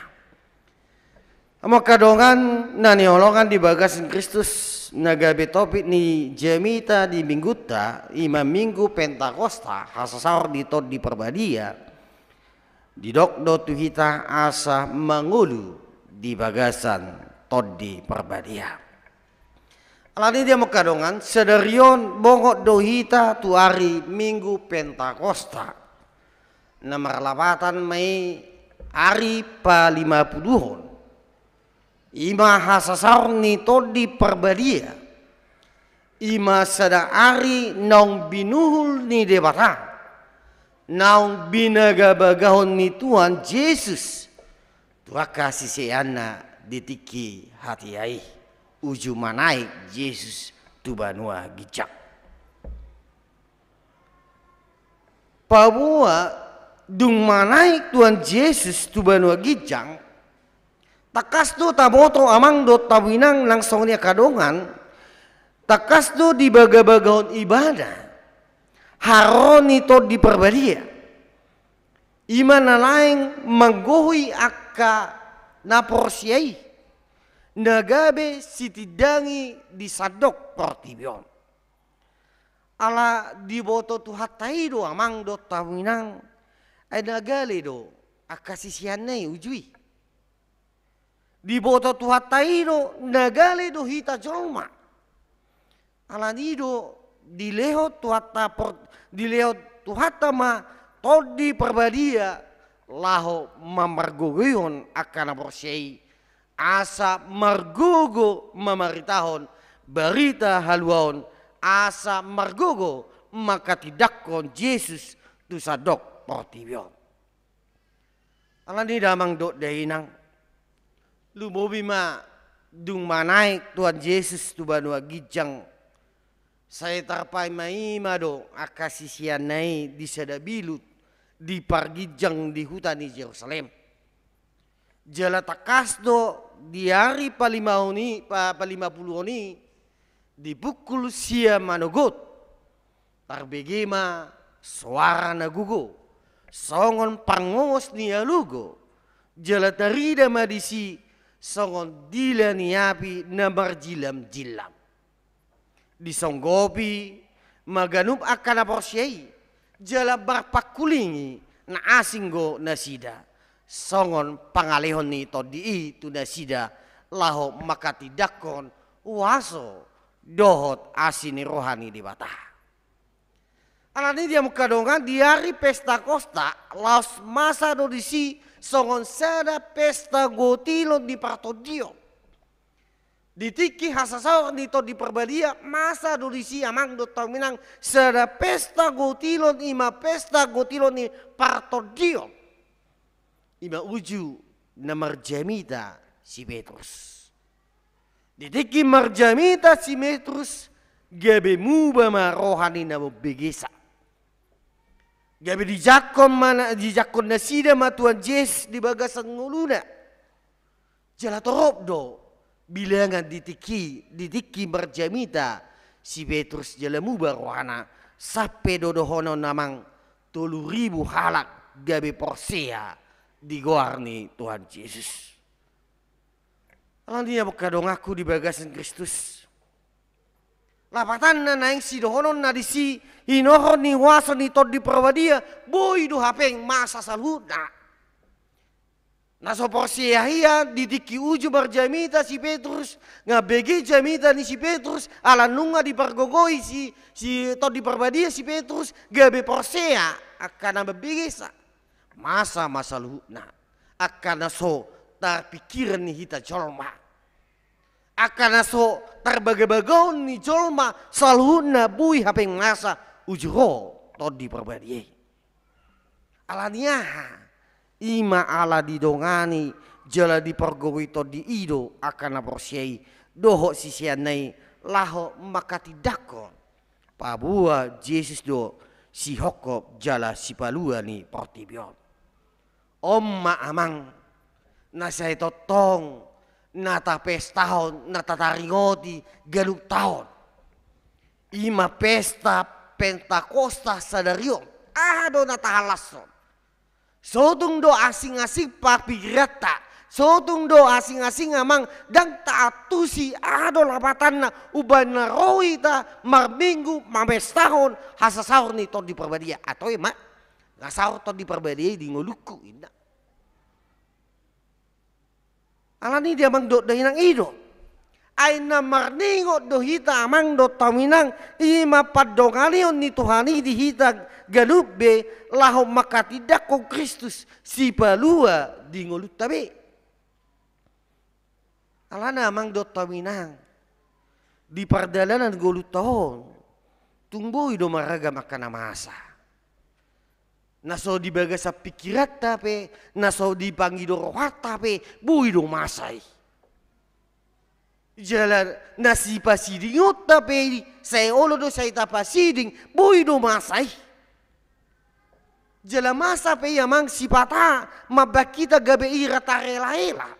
Hamu angka dongan na hinaholongan di bagasan Kristus, na gabe topik ni jamita di minggunta, i ma Minggu Pentakosta, hasasaor ni Tondi Parbadia, didok do tu hita asa mangolu di bagasan Tondi Parbadia. Alani i, hamu angka dongan, sadari on bongot do hita tu ari Minggu Pentakosta, na marlapatan ma i ari palimapuluhon, i ma hasasaor ni Tondi Parbadia, i ma sada ari naung binuhul ni Debata, naung binagabagahon ni Tuhan Jesus tu angka siseanna di tingki hatiha i, uju manaek Jesus tu banua ginjang. Paboa dung manaek Tuhan Jesus tu banua ginjang, tangkas do taboto amang dohot hamu inang nang songon i angka dongan, tangkas do dibagabagahon ibana haroro ni Tondi Parbadia, i ma na naeng manggohi angka na porsea i, na gabe sitindangi di sandok portibi on. Ala diboto Tuhanta i do amang dohot hamu inang, ai na gale do angka siseanna i uju i. Diboto Tuhanta i do na gale do hita jolma. Alani i do dilehon Tuhanta por-, dilehon Tuhanta ma Tondi Parbadia laho mamargogoihon angka na porsea i, asa margogo mamaritahon barita haluaon, asa margogo manghatindanghon Jesus tu sandok portibi on. Alani i damang dohot dainang, lumobi ma dung manaek Tuhan Jesus tu banua ginjang, sai tarpaima-ima do angka siseanna i di sada bilut di parginjang di huta ni Jerusalem. Jala tangkas do di ari palimahon i, pa-, palimapuluhon i, di pukul sia manogot, tarbege ma soara na gogo songon parngongos ni alogo, jala tarida ma disi songon dila ni api na marjillamjillam. Disonggopi ma ganup angka na porsea i, jala marpangkulingi Na asing do nasida songon pangalehon ni tondi i tu nasida laho manghatindanghon huaso dohot asi ni roha ni Debata. Alani i di hamu angka dongan, di ari Pentakosta laos masa do disi songon sada pesta gotilon ni partondion. Di tingki hasasaor ni Tondi Parbadia masa do disi amang dohot hamu inang sada pesta gotilon, i ma pesta gotilon ni partondion. I ma uju na marjamita si Petrus. Di tingki marjamita si Petrus, gabe muba ma roha ni na mambegesa. Gabe dijangkon ma na, dijangkon nasida ma Tuhan Jesus di bagasan ngoluna. Jala torop do bilangan di tingki, di tingki marjamita si Petrus jala muba rohana, sampe do dohonon amang tolu ribu halak gabe porsea di goar ni Tuhan Jesus. Alani i hamu angka donganku di bagasan Kristus, lapatanna naeng sidohononna disi, hinorhon ni huaso ni Tondi Parbadia, boi do hape masa saluhutna. Na so porsea ia di tingki uju marjamita si Petrus, nga bege jamita ni si Petrus, ala nunga dipargogoi si, si Tondi Parbadia si Petrus, gabe porsea angka na mambegesa. Masa ma saluhutna angka na so tarpingkiran ni hita jolma. Angka na so tarbagabagaon ni jolma saluhutna boi hape masa uju ro Tondi Parbadia i. Alani aha? I ma ala didongani jala dipargogoi Tondi i do angka na porsea i dohot siseanna i laho manghatindanghon paboa Jesus do sihophop jala sipalua ni portibi on. On ma amang na sai tongtong na tapestahon, na tataringoti ganup taon. I ma pesta Pentakosta sadari on. Aha do na tahallashon? So tung do asing-asing parpingkiranta, so tung do asing-asing amang, ndang taantusi aha do lapatanna umbahen na ro hita marminggu mamestahon hasasaor ni Tondi Parbadia. Atau i ma, nga saor Tondi Parbadia i di ngolungku, inna. Alani i di amang dohot dainang i do. Ai na marningot do hita amang dohot hamu inang, i ma pandonganion ni Tuhan i di hita ganup be laho manghatindanghon Kristus sipalua di ngolunta be. Alana amang dohot hamu inang, di pardalanan ngolunta on, tung boi do maragam angka na masa. Na so di bagasan pingkiranta pe, na so di pangido rohanta pe, boi do masa i. Jala na sipasidingonta pe, sai olo do sai tapasiding, boi do masa i. Jala masa pe i amang sipata mambahen hita gabe ira tarela-ela.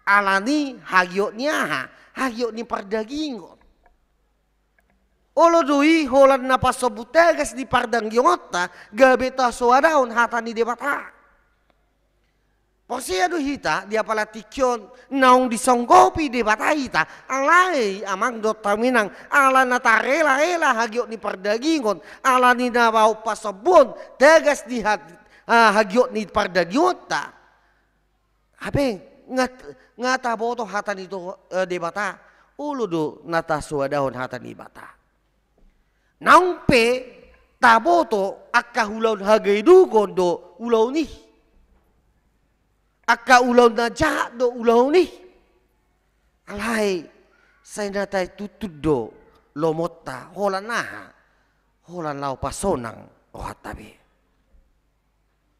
Alani hagiot ni aha? Hagiot ni pardagingon. Olo do i holan na pasombu tagas ni pardagingonta gabe tasoadahon hata ni Debata. Porsea do hita di apala tingki on naung disonggopi Debata hita, alai amang dohot hamu inang, ala na tarela-ela hagiot ni pardagingon, ala ni na bahen pasombuon tagas ni hat-, ah, hagiot ni pardagingonta. Hape nga, nga taboto hata ni to, eh, Debata, olo do na tasoadahon hata ni Debata. Naung pe taboto angka ulaon hagedukon do ulaon i. Angka ulaon na jahat do ulaon i. Alai sai na taituntun do lomonta, holan aha? Holan laho pasonang rohanta be.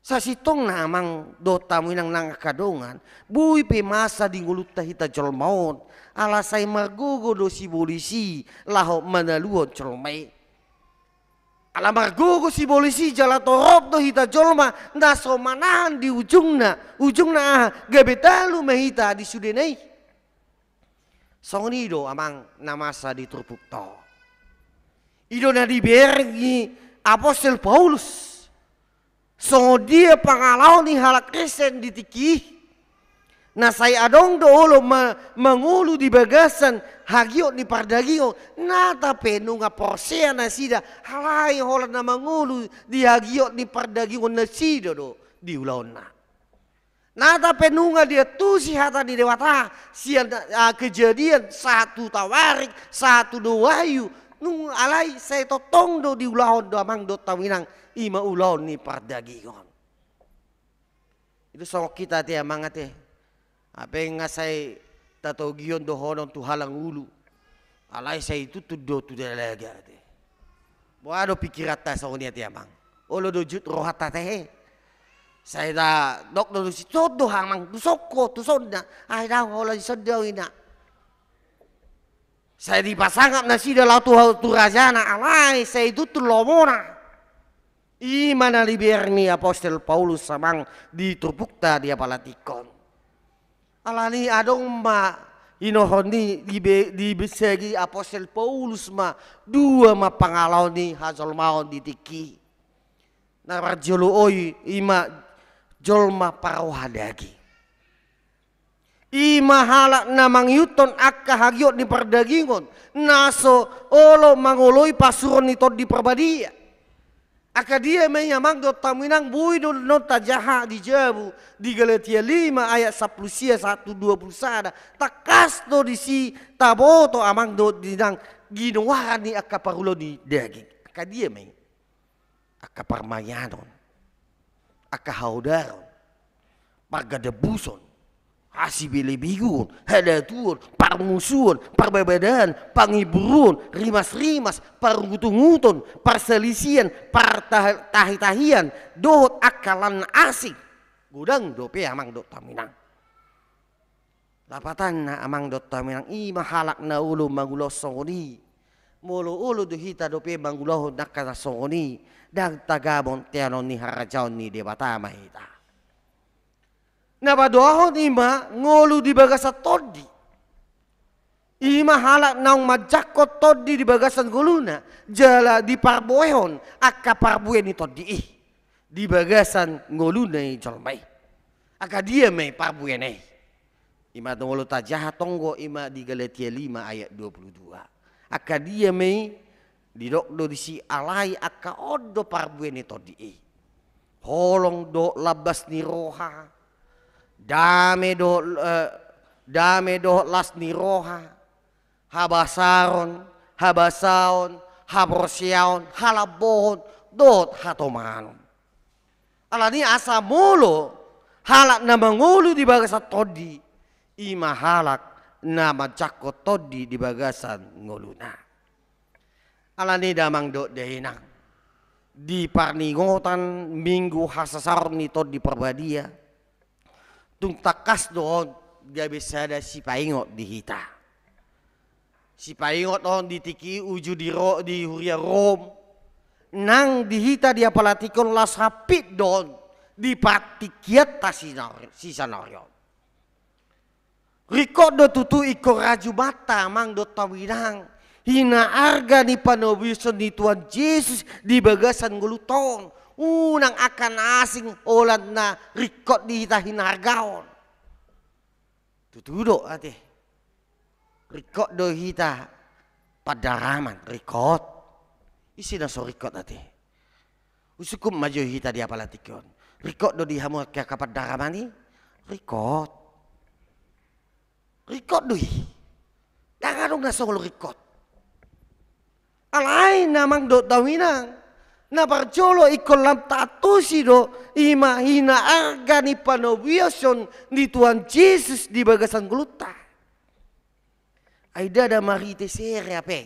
Sasintongna amang dohot hamu inang nang angka dongan, boi pe masa di ngolunta hita jolma on, ala sai margogo do sibolis i laho manaluhon jolma i. Ala margogo sibolis i jala torop do hita jolma na so manahan di ujungna, ujungna aha? Gabe talu ma hita di sudena i. Songon i do amang na masa di turpukta on. I do na dibereng ni apostel Paulus songon dia pangalaho ni halak Kristen di tingki i. Na sai adong do olo ma-, mangolu di bagasan hagiot ni pardagingon, nata pe nunga porsea nasida, alai holan na mangolu di hagiot ni pardagingon nasida do di ulaonna. Nata pe nunga diantusi hata ni Debata, sian, ah, Kejadian sahat tu Tawarik, sahat tu Wahyu, nunga alai sai tongtong do diulahon do amang dohot hamu inang, i ma ulaon ni pardagingon. Itu songon hita ate amang ate. Hape nga sai tatogihon dohonon tu halak ngolu. Alai sai tutu do tu dalaga ate. Boha do pikiranta songon i ate amang. Olo do jut rohanta ate he. Sai tadok do tusi, tuson do amang, tuson ho, tuson na. Ai ndang holan dison do au ina. Sai dipasangap nasida laho tu, tu rajana, alai sai tutu lomona. I ma na dibear ni apostel Paulus amang di turpukta di apala tingki on. Alani adong ma hinorhon ni dibe-, dibaen apostel Paulus ma dua ma pangalaho ni hajolmaon di tingki i. Na parjolo i, i ma jolma parroha daging. I ma halak na mangihuthon angka hagiot ni pardagingon, na so olo mangoloi parsuruon ni Tondi Parbadia. Angka dia ma i amang dohot hamu inang, boi do annon tajaha di jabu, di Galatia lima ayat sampulu sia sahat tu dua pulu sada, tangkas do disi taboto amang dohot hamu inang, ginoaran ni angka parulaon ni daging. Angka dia ma i. Angka parmainanon, angka haodaron, pargadabuson, hasibelebiguon, hadatuon, parmusuon, parbabadaan, pangiburuon, rimasrimas, parungutunguton, parsalisian, partahi-tahian, dohot angka lan asing. Godang dope amang dohot hamu inang. Lapatanna amang dohot hamu inang, i ma halak na olo mangulahon songon i. Molo olo do hita dope mangulahon angka na songon i, ndang tagamon teanon ni harajaon ni Debata ma hita. Na paduahon i ma ngolu di bagasan tondi. I ma halak naung manjangkon tondi di bagasan ngoluna, jala diparbuehon angka parbue ni tondi i di bagasan ngoluna i jolma i. Angka dia ma i parbuena i? I ma tong olo tajaha tonggo, i ma di Galatia lima ayat dua pulu dua. Angka dia ma i? Didok do disi, alai angka on do parbue ni tondi i. Holong dohot lambas ni roha, dame dohot, eh, dame dohot las ni roha, habasaron, habasaon, haporseaon, halambohon, dohot hatomanon. Alani asa molo halak na mangolu di bagasan tondi, i ma halak na manjangkon tondi di bagasan ngoluna. Alani damang dohot dainang, di parningotan Minggu hasasaor ni Tondi Parbadia, tung tangkas do on gabe sada sipaingot di hita. Sipaingot on di tingki i uju di Ro-, di huria Rom, nang di hita di apala tingki on laos hampit do on di partingkianta sinor-, sisaonari on. Ringkot do tutu ingkon rajumanta amang dohot hamu inang, hinaarga ni panobiuson ni Tuhan Jesus di bagasan ngolunta on. Unang angka na asing holan na ringkot di hita hinaargaon. Tutu do ate. Ringkot do hita pandaraman, ringkot. Ise na so ringkot ate? Husungkun ma jo hita di apala tingki on. Ringkot do di hamu angka pandaraman i? Ringkot. Ringkot do i. Ndang adong na songul ringkot. Alai na amang dohot hamu inang, na parjolo ingkon lam taantusi do, i ma hinaarga ni panobiuson ni Tuhan Jesus di bagasan ngolunta. Ai ndada marhite sere hape.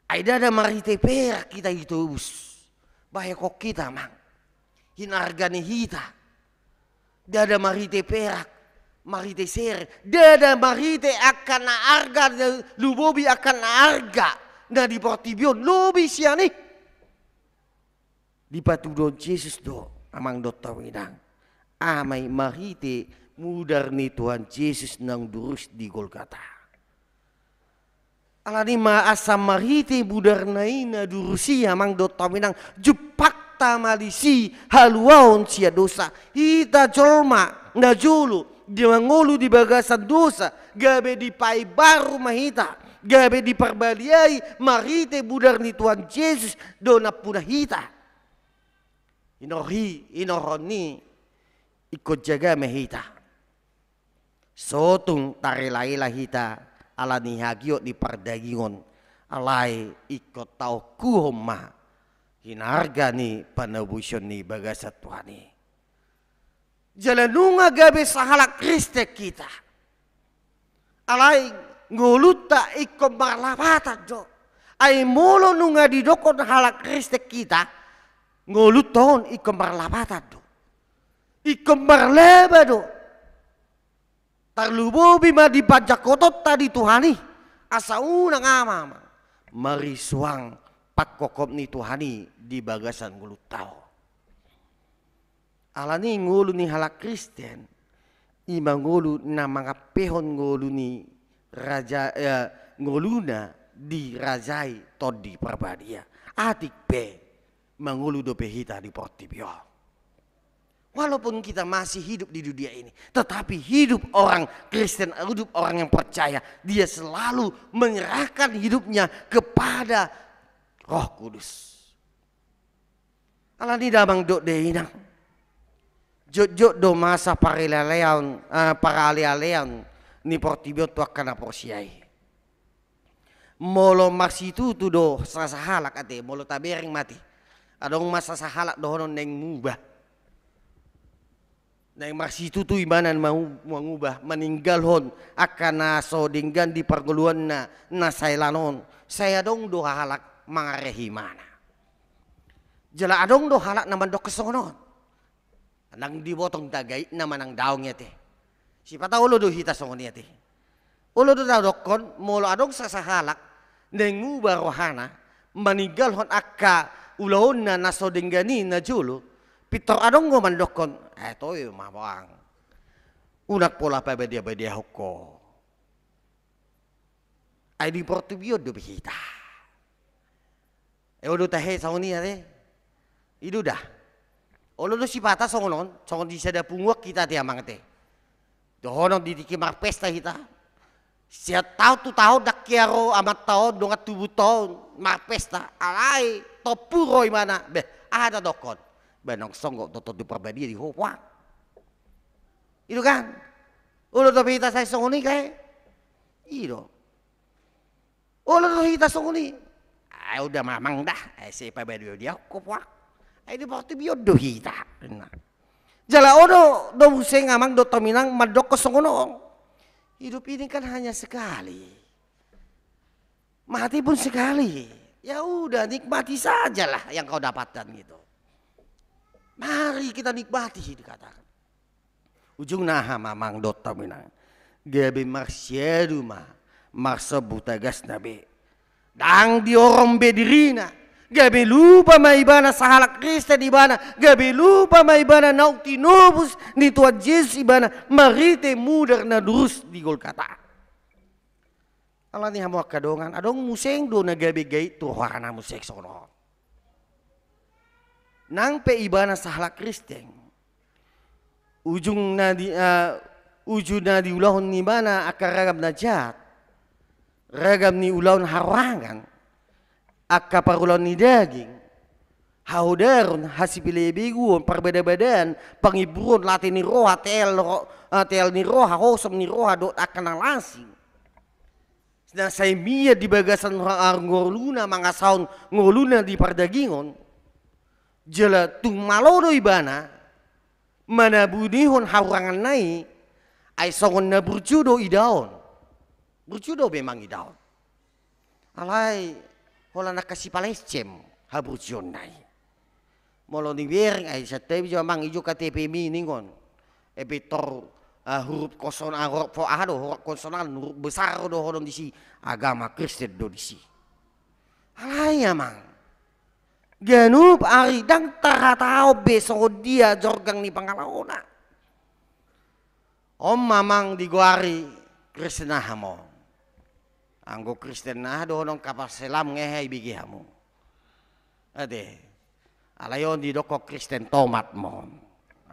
Ai ndada marhite perak hita ditobus. Bahenon hita amang. Hinaarga ni hita. Ndada marhite perak, marhite sere. Ndada marhite angka na arga, lumobi angka na arga na di portibi on, lobi sian i. Dipatuduhon Jesus do amang dohot hamu inang. Aha ma i? Marhite mudar ni Tuhan Jesus naung durus di Golgata. Alani i ma asa marhite mudarna i na durus i amang dohot hamu inang, jumpangta ma disi haluaon sian dosa. Hita jolma na jolo Dia mangolu di bagasan dosa, gabe dipaimbaru ma hita, gabe diparbadiai marhite mudar ni Tuhan Jesus do nampuna hita. Inorhi, inorhon ni ingkon jaga ma hita. Sotung tarelaela hita ala ni hagiot ni pardagingon, alai ingkon taokuhon ma hinarga ni panabusion ni bagasan Tuhan i. Jala nunga gabe sahalak Kristen hita, alai ngolunta ingkon marlapatan do. Ai molo nunga didokkon halak Kristen hita, ngolunta on ingkon marlapatan do, ingkon marlaba do. Tarlumobi ma di panjangkotonta di Tuhan i, asa unang amang marisuang pangkophop ni Tuhan i di bagasan ngolunta on. Alani ngolu ni halak Kristen, i ma ngolu na mangampehon ngolu ni raja, eh, ngoluna dirajai Tondi Parbadia. Atik pe mangolu dope hita di portibi on. Walaupun kita masih hidup di dunia ini, tetapi hidup orang Kristen, hidup orang yang percaya, dia selalu menyerahkan hidupnya kepada Roh Kudus. Alani damang dohot dainang, jotjot do masa paralealeon, eh, paralealeon ni portibi on tu angka na porsea i. Molo marsitutu do sasahalak ate, molo tabereng ma ate, adong ma sasahalak dohonon naeng muba. Naeng marsitutu ibana mau-, mangubah, maninggalhon angka na so denggan di parngoluanna na saelan on. Sai adong do halak mangarehi ibana. Jala adong do halak na mandokkon songon on. Ndang diboto hita gaitna manang daong i ate. Sipata olo do hita songon i ate. Olo do tadokkon, molo adong sasahalak naeng muba rohana, maninggalhon angka ulaonna na so denggan i na jolo, pintor adong do mandokkon, eh, toe ma amang, unang pola pabadiabadiahon ho. Ai di portibi on dope hita. Eh, olo do tahe songon i ate. I do da. Olo do sipata songon on, songon di sada punguan hita ate amang ate. Dohonon di tingki marpesta hita. Sian taon tu taon ndang hea ro amanta on, dongan tubunta on marpesta. Alai tompu ro ibana. Beh, aha tadokkon? Beh, naung songgop do Tondi Parbadia di ho, puang. I do kan? Olo dope hita sai songon i, kae? I do. Olo do hita songon i. Ai unang ma amang da, ai sai pabadiabadiahon ho, puang. Ai di portibi on do hita. Nah. Jala olo do muse amang dohot inang mandokkon songon on. Hidup ini kan hanya sekali. Mati pun sekali. Ya udah, nikmati sajalah yang kau dapatkan gitu. Mari kita nikmati, dikatakan. Ujungna aha ma amang dohot inang? Gabe marsiadu ma, marsombu tagasna be. Ndang diorong be dirina. Gabe lupa ma ibana sahalak Kristen ibana. Gabe lupa ma ibana naung tinobus ni Tuhan Jesus ibana marhite mudar na durus di Golgata. Alani hamu angka dongan, adong muse do na gabe gait tu rohana muse songon on. Nang pe ibana sahalak Kristen, ujungna di, eh, ujungna diulahon ni ibana angka ragam na jat, ragam ni ulaon haroangan, angka parulaon ni daging, hahodaron, hasipelebeguon, parbadabadaan, pangimburon, late ni roha, teel ro-, eh, teel ni roha, hosom ni roha, dohot angka na lasing. Na sai mian di bagasan ro-, ar-, ngoluna mangasahon ngoluna di pardagingon. Jala tung malo do ibana manabunihon haroanganna i, ai songon na burju do idaon. Burju do memang idaon. Alai holan angka sipalescem haburjuonna i. Molo dibereng, ai santabi jo amang, i jo K T P-mi ningon. E pintor, ah, huruf konson-, ah, huruf fo-, aha do, huruf konsonan, huruf besar do dohonon disi, agama Kristen do disi. Alai amang, ganup ari ndang tarhatahon be songon dia jorgang ni pangalaona. On ma amang digoari Kristen aha ma on. Anggo Kristen aha dohonon kapal selam ngehe ibege hamu. Ate. Alai on didokkon Kristen tomat ma on.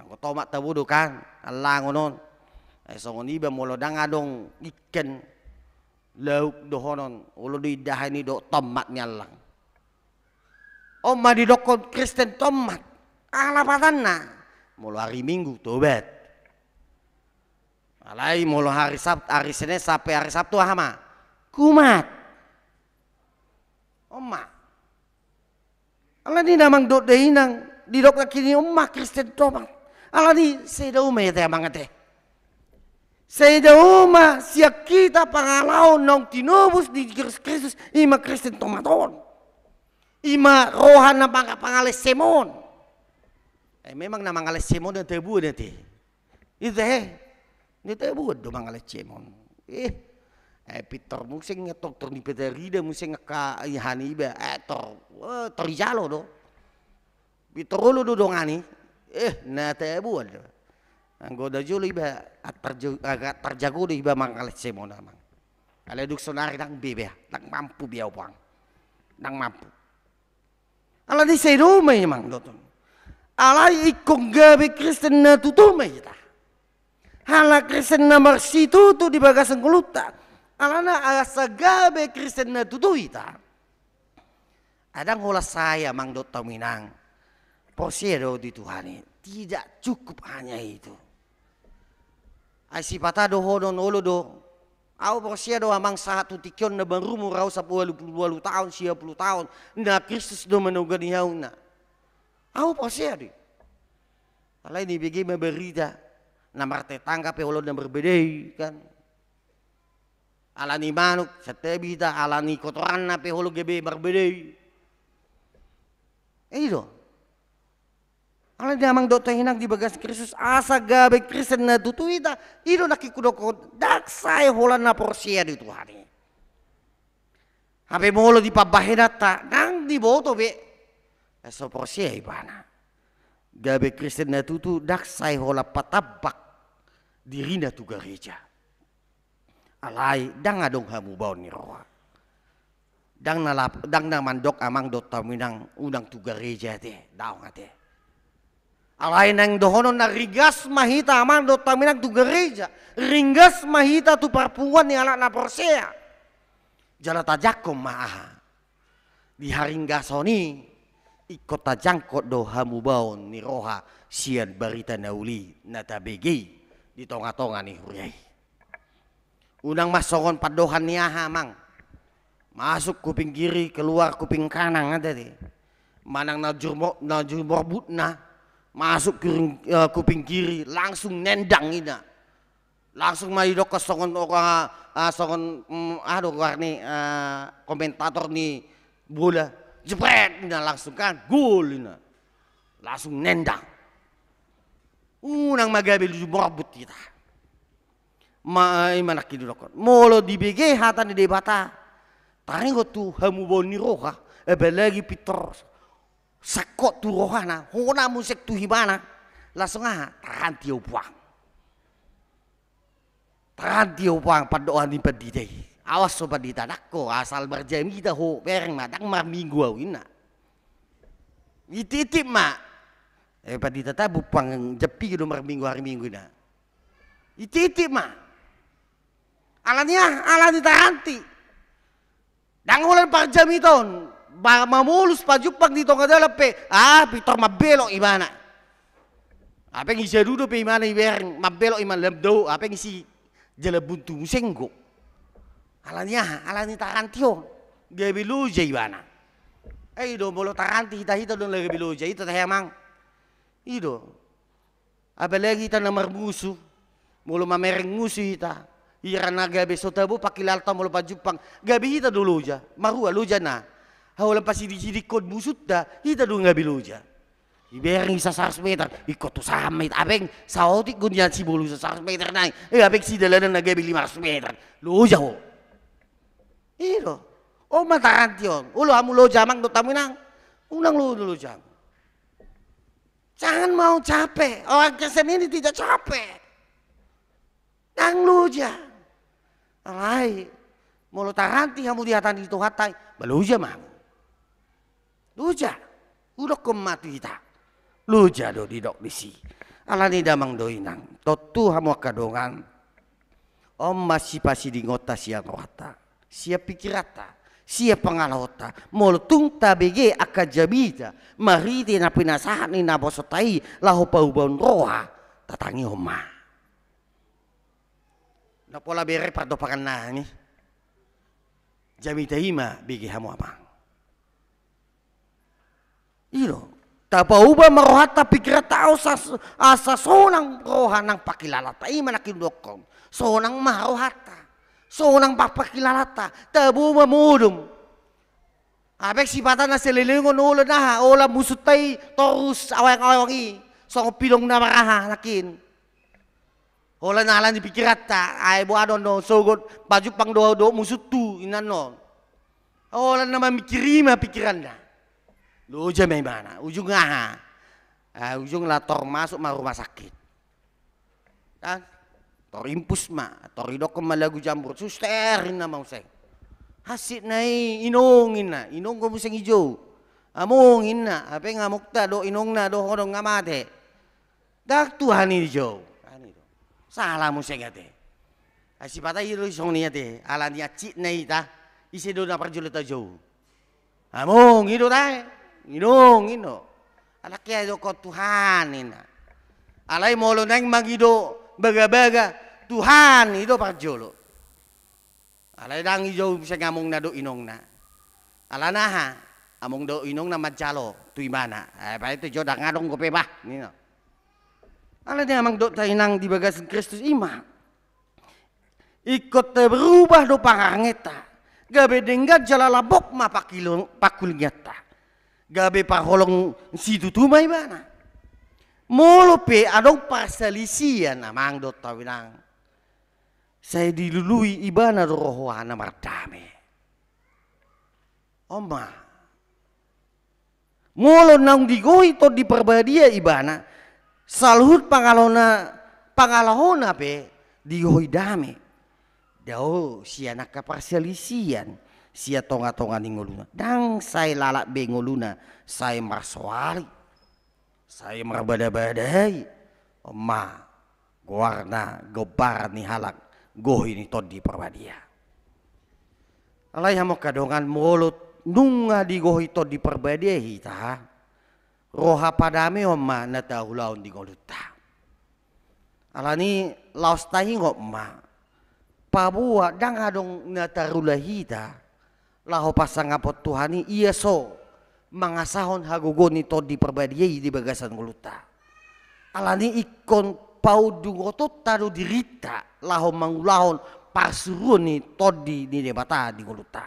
Anggo tomat tabo do kan, allangon on. Ai songon iba molo ndang adong ikan, lauk dohonon, olo do indahan i do tomat ni allang. On ma didokkon Kristen tomat. Aha lapatanna? Molo hari Minggu tobat. Alai molo hari Sab-, hari Senin sampe hari Sabtu aha ma? Kumat. On ma. Alani damang dohot dainang, didok nangkin i on ma Kristen tomat. Alani sai dao ma i ate amang ate. Sai dao ma sian hita pangalaho naung tinobus di Kristus, i ma Kristen tomat on. I ma roha na panga-, pangalesem on. Eh, memang na mangalesem on na tabuan ate. Ita he, na tabuan do mangalesem on. Eh, eh, pintor muse nga tortor ni patarida muse nga ka i haniba, eh, tor, eh, tor dijalo do. Pintor olo do dongan i, eh, na tabuan do. Anggo na jolo iba, ah, tarja-, agak tarjago do iba mangalesem on amang. Alai dung sonari ndang be, be, ndang mampu be au puang. Ndang mampu. Alani sai dao ma i amang dohot on. Alai ingkon gabe Kristen na tutu ma hita. Halak Kristen na marsitutu di bagasan ngolunta. Alana asa gabe Kristen na tutu hita. Ndang holan sai amang dohot hamu inang. Porsea do di Tuhan i. Tidak cukup hanya itu. Ai sipata dohonon olo do. Au porsea do amang sahat tu tingki on na marumur au sampulu ualu pulu ualu taon, sia pulu taon. Na Kristus do manogani au na. Au porsea do i. Alai nibege ma barita. Na martetangga pe olo na marbadai kan. Alani manuk, santabi hita, alani kotoranna pe olo gabe marbadai. I do. Alani damang dohot dainang di bagas Kristus, asa gabe Kristen na tutu hita, i do nangkin hudokkon, ndang sai holan na porsea di Tuhan i. Hape molo di pambahenanta, ndang diboto be. Ai so porsea ibana. Gabe Kristen na tutu, ndang sai holan patambak dirina tu gareja. Alai, ndang adong hamubaon ni roha. Ndang na lap-, ndang na mandok amang dohot hamu inang unang tu gareja ate, daong ate. Alai naeng dohonon na ringgas ma hita amang dohot hamu inang tu gareja, ringgas ma hita tu parpunguan ni halak na porsea. Jala tajangkon ma aha. Di haringgason i, ingkon tajangkon do hamubaon ni roha sian barita na uli na tabege i di tonga-tonga ni huria i. Unang ma songon pandohan ni aha amang. Masuk kuping kiri, keluar kuping kanan, ate. Manang na jurmo-, na jumorbutna, masuk kuring-, eh, kuping kiri, langsung nendang ina. Langsung ma didok songon, ah, songon, mm, aha do goar ni, ah, komentator ni bola. Jepret ina langsung kan, gol ina. Langsung nendang. Unang ma gabe jumorbut hita. Ma, ima nangkin didokkon. Molo dibege hata ni Debata. Taringot tu hamubaon ni roha, apalagi pintor sangkot tu rohana, hona muse tu ibana. Langsung aha, taranti au puang. Taranti au puang pandohan ni pandita i. Awas ho pandita, ndang ho, asal marjamita ho, bereng ma, ndang marminggu au inna. Ititip ma. Eh, pandita tabu puang jampi do marminggu hari Minggu inna. Ititip ma. Alani aha, alani taranti. Ndang holan parjamita on, ba mamolus pajumpang di tonga dalan pe, ah, pintor mambelok ibana. Hape ise do dope ibana ibereng, mambelok ibana lam dao, hape ise jalan buntu muse anggo. Alani aha, alani taranti on, gabe loja ibana. Eh, i do molo taranti hita, hita do na gabe loja, ito tahe amang. I do. Apalagi hita na marmusu, molo mamereng musu hita, hira na gabe so tabo pangkilalaanta molo pajumpang, gabe hita do loja, marua lojana. Holan pasidik-sidikkon musunta, hita do gabe loja. Ibereng i sasarus meter, ingkon tu sahan ma hita, apeng saotik do nian sibolis sasarus meter nai, eh, apeng sidalanan na gabe lima ratus meter, loja ho. I do, on ma taranti on, olo hamu loja amang dohot hamu inang, unang lo-, loja hamu. Jangan mau capek. Orang Kristen ini tidak capek. Ndang loja. Alai, molo taranti hamu di hata ni Tuhanta i, ba loja ma hamu. Loja. Hudokkon ma tu hita. Loja do didok disi. Alani damang dohot inang. Tontu hamu angka dongan. On ma sipasidingonta sian rohanta, sian pikiranta, sian pangalahonta. Molo tung tabege angka jamita marhite na pinasahat ni naposonta i laho paubahon roha, tatangihon ma. Na pola bere pardompakan nami, jamita i ma bege hamu amang. I do, tapauba ma rohanta, pikiranta, asa, asa sonang roha nang pangkilalanta. I ma na hudokkon, sonang ma rohanta, sonang ma pangkilalanta, tabo ma modom. Hape sipata na salelengon olo naha, olo musunta i torus awang-awang i, songon pidong na maraha nangkin. Holan ala ni pikiranta, ai boha do annon, sogot pajumpang do dohot musuntu, inna annon. Holan na mamikiri ma pikiranna. Loja ma ibana, ujung aha? Ah, ujung la tor masuk ma rumah sakit. Kan? Tor impus ma, tor didokkon ma lagu jambrut, suster inna ma muse. Hansit na i, inong inna, inong do muse i jo. Among inna, hape nga amongta dohot inongna do, ho do nga mate. Ndang Tuhan i jo. Sala muse ate. Ai sipata i do songon i ate, ala ni hansitna i ta, ise do na parjolo tajou? Among i do tahe, inong i do. Alai didokkon Tuhan inna. Alai molo naeng mangido bagabaga, Tuhan i do parjolo. Alai ndang i jo muse amongna dohot inongna. Alana aha? Among dohot inongna manjalo tu ibana. Ai baen tu jo, ndang adong dope bah, ninna. Alani amang dohot inang di bagasan Kristus, i ma ingkon taberubah do pangarangenta, gabe denggan jala lambok ma pangkilo-, pangkulinganta, gabe parholong situtu ma ibana. Molo pe adong parsalisian amang dohot inang, sai dilului ibana do roha na mardame. On ma. Molo naung digohi Tondi Parbadia ibana, saluhut pangalahona, pangalahona pe digohi dame. Dao sian angka parsalisian sian tonga-tonga ni ngoluna. Ndang sai lalap be ngoluna, sai marsoali, sai marbada-badai. On ma goarna, gombaran ni halak gohi ni Tondi Parbadia. Alai hamu angka dongan, molo nunga digohi Tondi Parbadia hita, roha padameon ma na taulahon di ngolunta. Alani laos taingot ma, paboa ndang adong na tarula hita laho pasangaphon Tuhan i, ia so mangasahon hagogoon ni Tondi Parbadia i di bagasan ngolunta. Alani ingkon paundungotonta do dirinta laho mangulahon parsuruon ni Tondi ni Debata di ngolunta.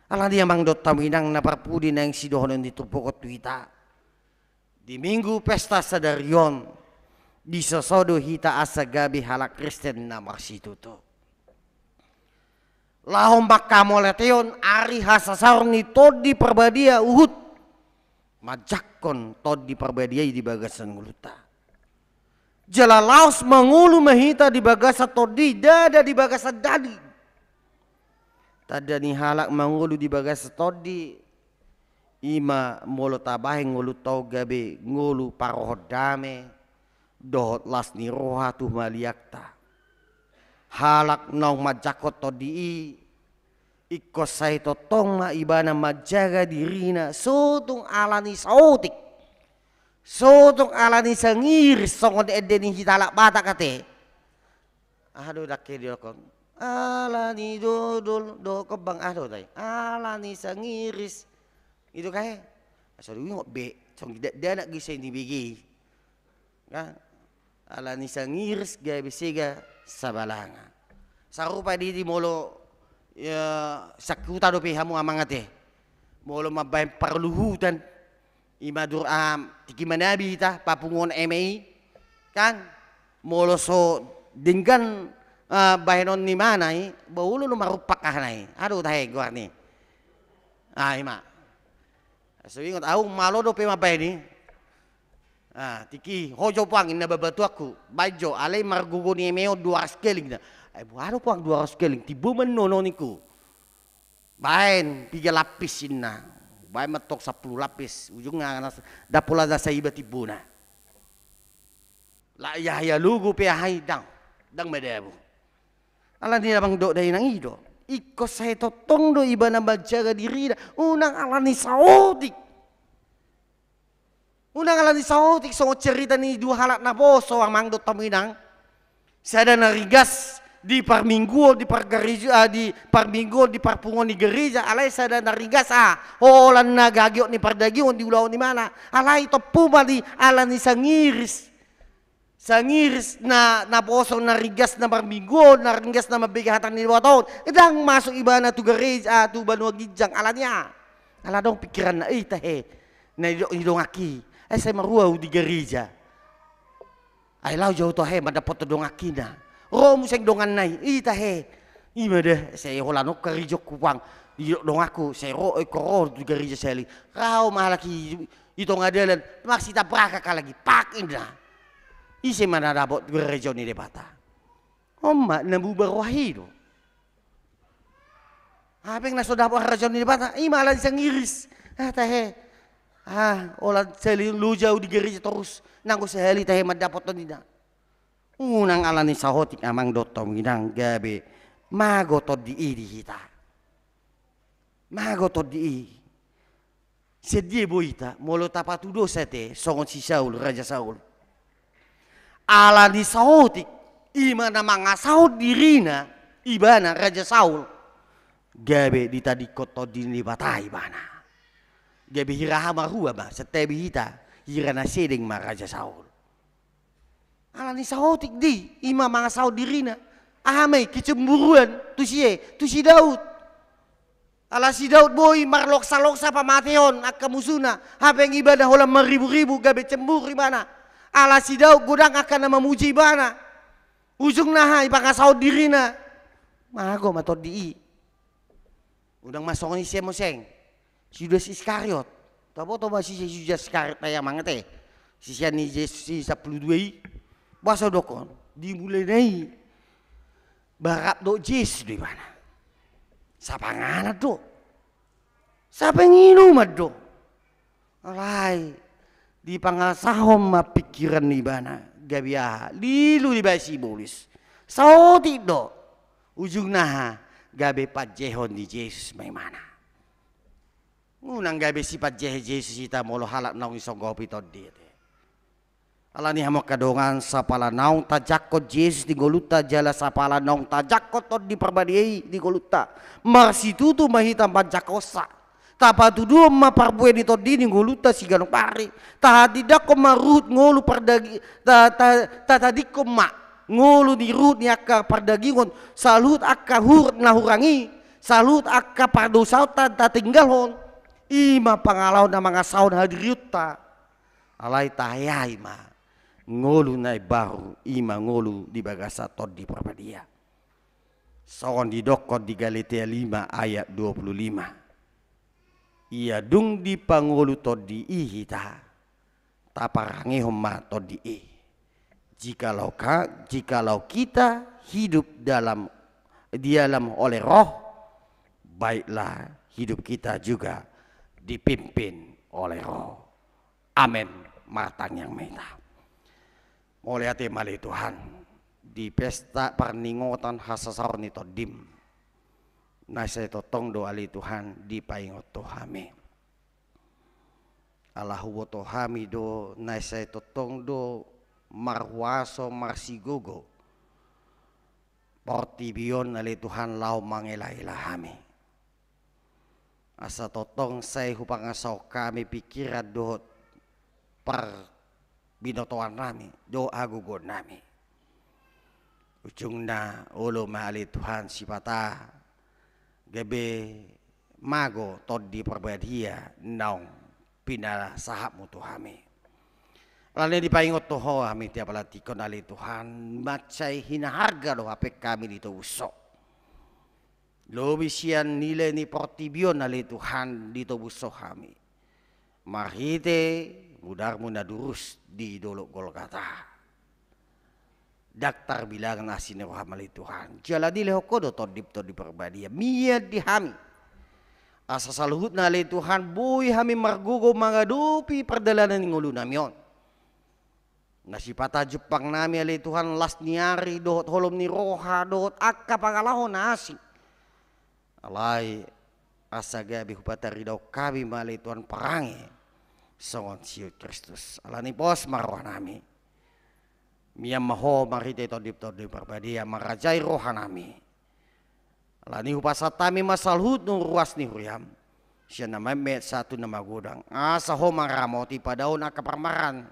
Alani amang dohot inang na parpudi naeng sidohonon ni turpuk on tu hita, di Minggu Pesta Sadari on, disoso do hita asa gabe halak Kristen na marsitutu. Laho manghamauliatehon ari hasasaor ni Tondi Parbadia, huhut manjangkon Tondi Parbadia i di bagasan ngolunta. Jala laos mangolu ma hita di bagasan Tondi i, ndada di bagasan daging. Tanda ni halak mangolu di bagasan Tondi, i ma molo tabahen ngolunta on gabe ngolu parrohahon dame dohot las ni roha tu humaliangta. Halak naung manjangkon Tondi i, ingkon sai tongtong ma ibana manjaga dirina, so tung ala ni saotik, so tung ala ni sangiris, songon ende ni hita halak Batak ate. Aha do dangke didokkon? Ala ni dodol, dohot kombang, aha do tahe? Ala ni sangiris. I do kahe? Asa diingot be, songon dakdanak gise ni bege. Kan? Ala ni sangiris gabe sega sabalanga. Sarupa di, di molo, ya, sahuta dope hamu amang ate. Molo mambahen parluhutan, i ma dur-, ah, tingki manabi hita, papunguhon eme i, kan? Molo so denggan, ah, bahenon ni ibana i, ba olo do marumpak ahana i. Aha do tahe goarna i? Ah, i ma. So ingot au, malo dope mambahen i. Ah, tingki, ho jo puang, inna babatuanku. Baen jo, alai margogo ni eme on dua ratus keling, inna. Ai boha do puang dua ratus keling, timbo ma annon, ningku. Baen piga lapis, inna. Baen ma antong sampulu lapis. Ujungna na s-, ndang pola na saiba timbona. Lak ia, ia logo pe aha i, ndang, ndang madabu. Alani i amang dohot dainang, i do. Ingkon sai tongtong do ibana manjaga dirina, unang alani saotik. Unang alani saotik songon cerita ni dua halak naposo amang dohot hamu inang. Sada na ringgas di parmingguon, di pargareja, ah, di parmingguon, di parpunguan ni gareja, alai sada na ringgas, ah, holan na gagiot ni pardagingon di ulaon ni ibana. Alai tompu ma di alani sangiris. Sangiris na, naposo na ringgas na marmingguon, na ringgas na mambege hata ni Debata on. Ndang masuk ibana tu gareja, ah, tu banua ginjang, alani aha? Ala adong pikiranna, "Eh, tahe, na nidok ni donganki, eh, sai marhua au di gareja. Ai laho jo au tahe mandapothon donganki na. Ro muse donganna i, eh, tahe. I ma da, sai holan on karejoku pang. Didok donganku, sai ro, eh, ro ho di gareja sahali." Ro ma halak i, i tonga dalan, marsitabrakan halak i, pak, inna. Ise ma na dapot gareja ni Debata? On ma na bubar roha i do. Hape na so dapot harajaon ni Debata, i ma alani sangiris. Ah, tahe. Ah, holan sahali loja au di gareja torus. Nanggo sahali tahe mandapothon, inna. Unang alani saotik amang dohot hamu inang, gabe mago tondi i di hita. Mago tondi i. Sian dia boi hita, molo tapatudos ate, songon si Saul, Raja Saul. Alani saotik, i ma na mangasahon dirina, ibana, Raja Saul. Gabe ditadingkon tondi ni Debata ibana. Gabe hira aha marhua ma, santabi hita, hira na sedeng ma Raja Saul. Alani saotik do i, i ma mangasahon dirina. Aha ma i? Kecemburuan, tu si e, tu si Daud. Ala si Daud boi marloksa-loksa pamateon angka musuna, hape ibana holan marribu-ribu, gabe cemburu ibana. Ala si Daud godang angka na mamuji ibana. Ujungna aha? Ipangasahon dirina. Mago ma tondi i. Unang ma songon i sian muse. Si Judas Iskariot. Taboto ma si, si Judas Iskariot, tahe amang ate. Sisean ni Jesus i sampulu dua i. Boasa dohonon? Di mulana i. Barap dohot Jesus do ibana. Sapanganan do. Sapanginuman do. Alai dipangasahon ma pikiran ni ibana. Gabe aha? Lilu dibaen si Paulus. Saotik do. Ujungna aha? Gabe panjehon ni Jesus ma ibana. Unang gabe sipanjehe Jesus hita molo halak naung disonggopi tondi, ate. Alani i hamu angka dongan, sapala naung tajangkon Jesus di ngolunta jala sapala naung tajangkon Tondi Parbadia i di ngolunta, marsitutu ma hita manjangkonsa. Tapatuduhon ma parbue ni tondi i di ngolunta siganup ari. Tahatindangkon ma ruhut ngolu pardagi-, ta-, ta-, tatadingkon ma ngolu ni ruhut ni angka pardagingon, saluhut angka hurang na hurang i, saluhut angka pardosaonta tatinggalhon. I ma pangalaho na mangasahon hadiriutta. Alai taheai ma ngolu na imbaru, i ma ngolu di bagasan Tondi Parbadia. Songon didokkon di Galatia lima ayat dua puluh lima. Ia dung dipangolu Tondi i hita, taparangehon ma Tondi i. Jikalau ka-, jikalau kita hidup dalam, di dalam oleh Roh, baiklah hidup kita juga dipimpin oleh Roh. Amen. Martangiang ma hita. Mauliate ma ale Tuhan, di pesta parningotan hasasaor ni Tondim, na sai tongtong do ale Tuhan dipaingot tu hami. Ala huboto hami do, na sai tongtong do marhuaso marsigogo portibi on ale Tuhan laho mangelaela hami. Asa tongtong sai hupangasahon hami pikiran dohot parbinotoan nami dohot hagogoon nami. Ujungna olo ma ale Tuhan sipata gabe mago Tondi Parbadia naung pinasahatmu tu hami. Alani i dipaingot tu Ho hami tiap ala tingki on ale Tuhan, mansai hinaharga do hape hami ditobus Ho. Lobi sian nilai ni portibi on ale Tuhan ditobus Ho hami. Marhite mudarmu na durus di Dolok Golgata. Ndang tarbilang asi ni roham ale Tuhan. Jala dilehon Ho do Tondim, Tondi Parbadia mian di hami. Asa saluhutna ale Tuhan boi hami margogo mangadopi pardalanan ni ngolu nami on. Na sipata jumpang nami ale Tuhan, las ni ari dohot holom ni roha dohot angka pangalaho na asing. Alai asa gabe hupataridao hami ma ale Tuhan parange songon siuhut Kristus. Alani pos ma roha nami. Mian ma Ho marhite Tondi, Tondi Parbadia mangarajai roha nami. Alani hupasahat hami ma saluhut ni ruas ni huriam, sian na metmet sahat tu na magodang, asa Ho mangaramoti, padaohon angka parmaraan,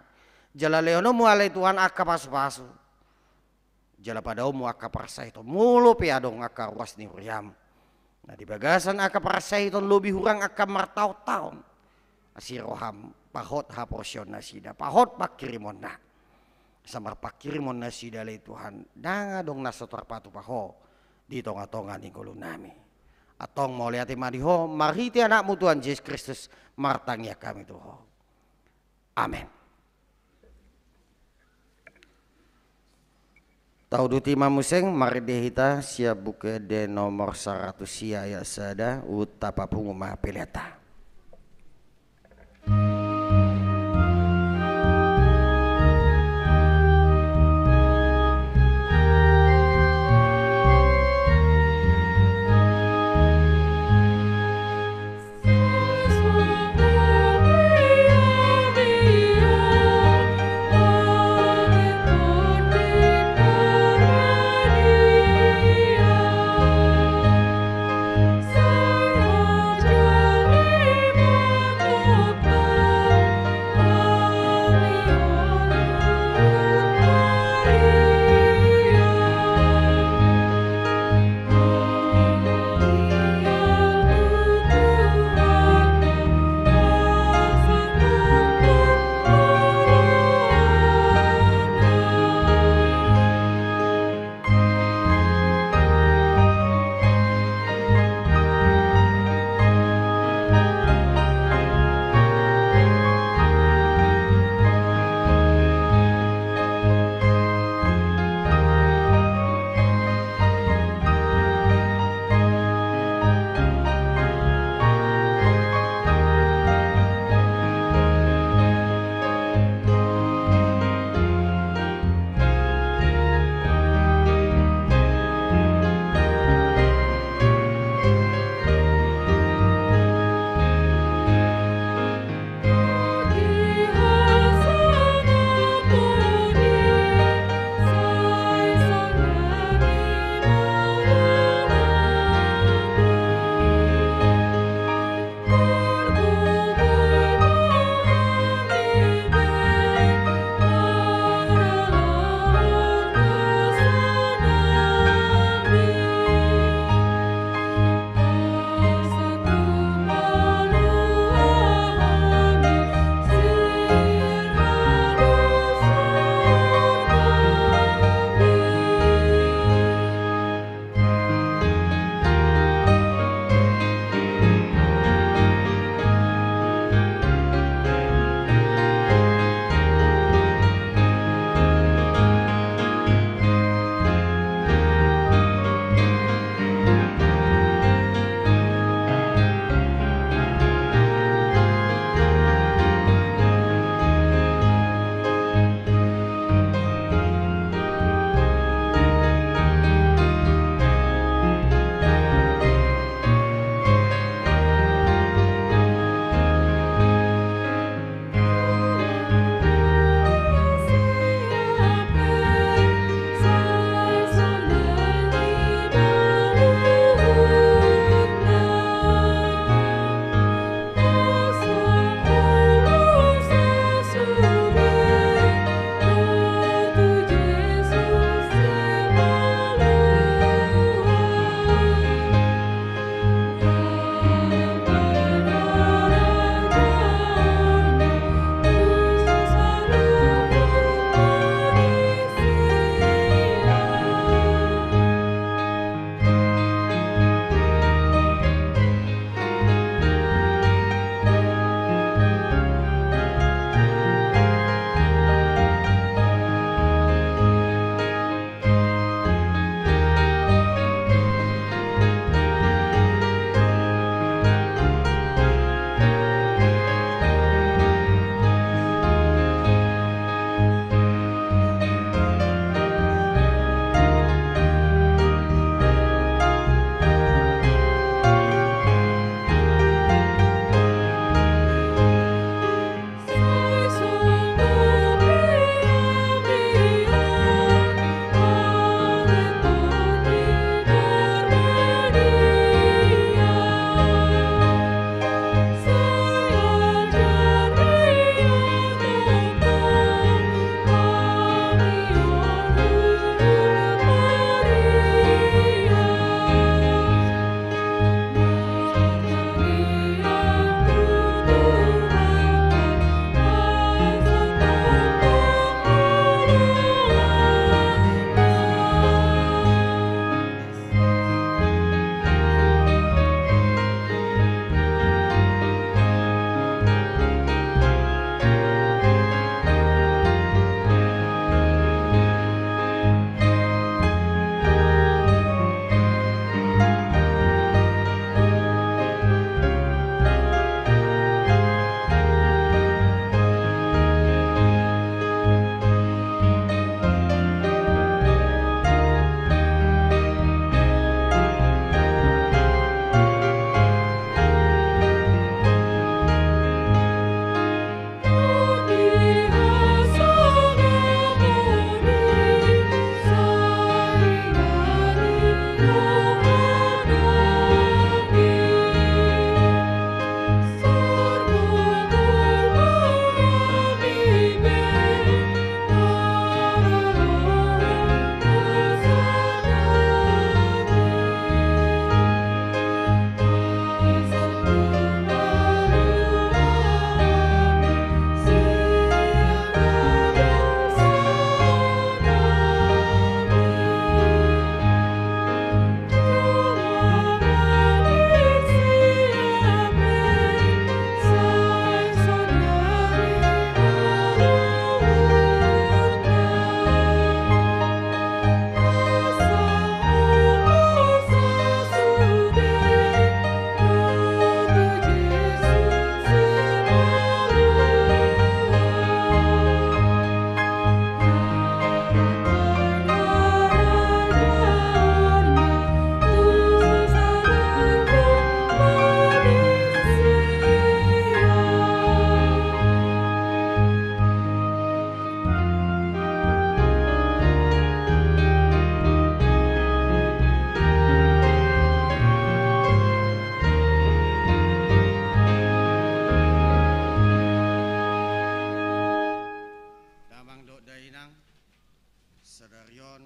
jala lehononmu ale Tuhan angka pasupasu, jala padaohonmu angka parsahiton molo pe adong angka ruas ni huriam na di bagasan angka parsahiton lobi hurang angka martaontaon. Asi roham, pahot haporseaon nasida, pahot panghirimonna. Asa marpanghirimon nasida ale Tuhan, ndang adong na so tarpatupa Ho di tongatonga ni ngolu nami. Antong mauliate ma di Ho marhite Anakmu Tuhan Jesus Kristus, martangiang hami tu Ho. Amen. Tauduti ma muse, marende hita sian Buku Ende nomor saratus sia ayat sada, huhut tapapungu ma peleanta.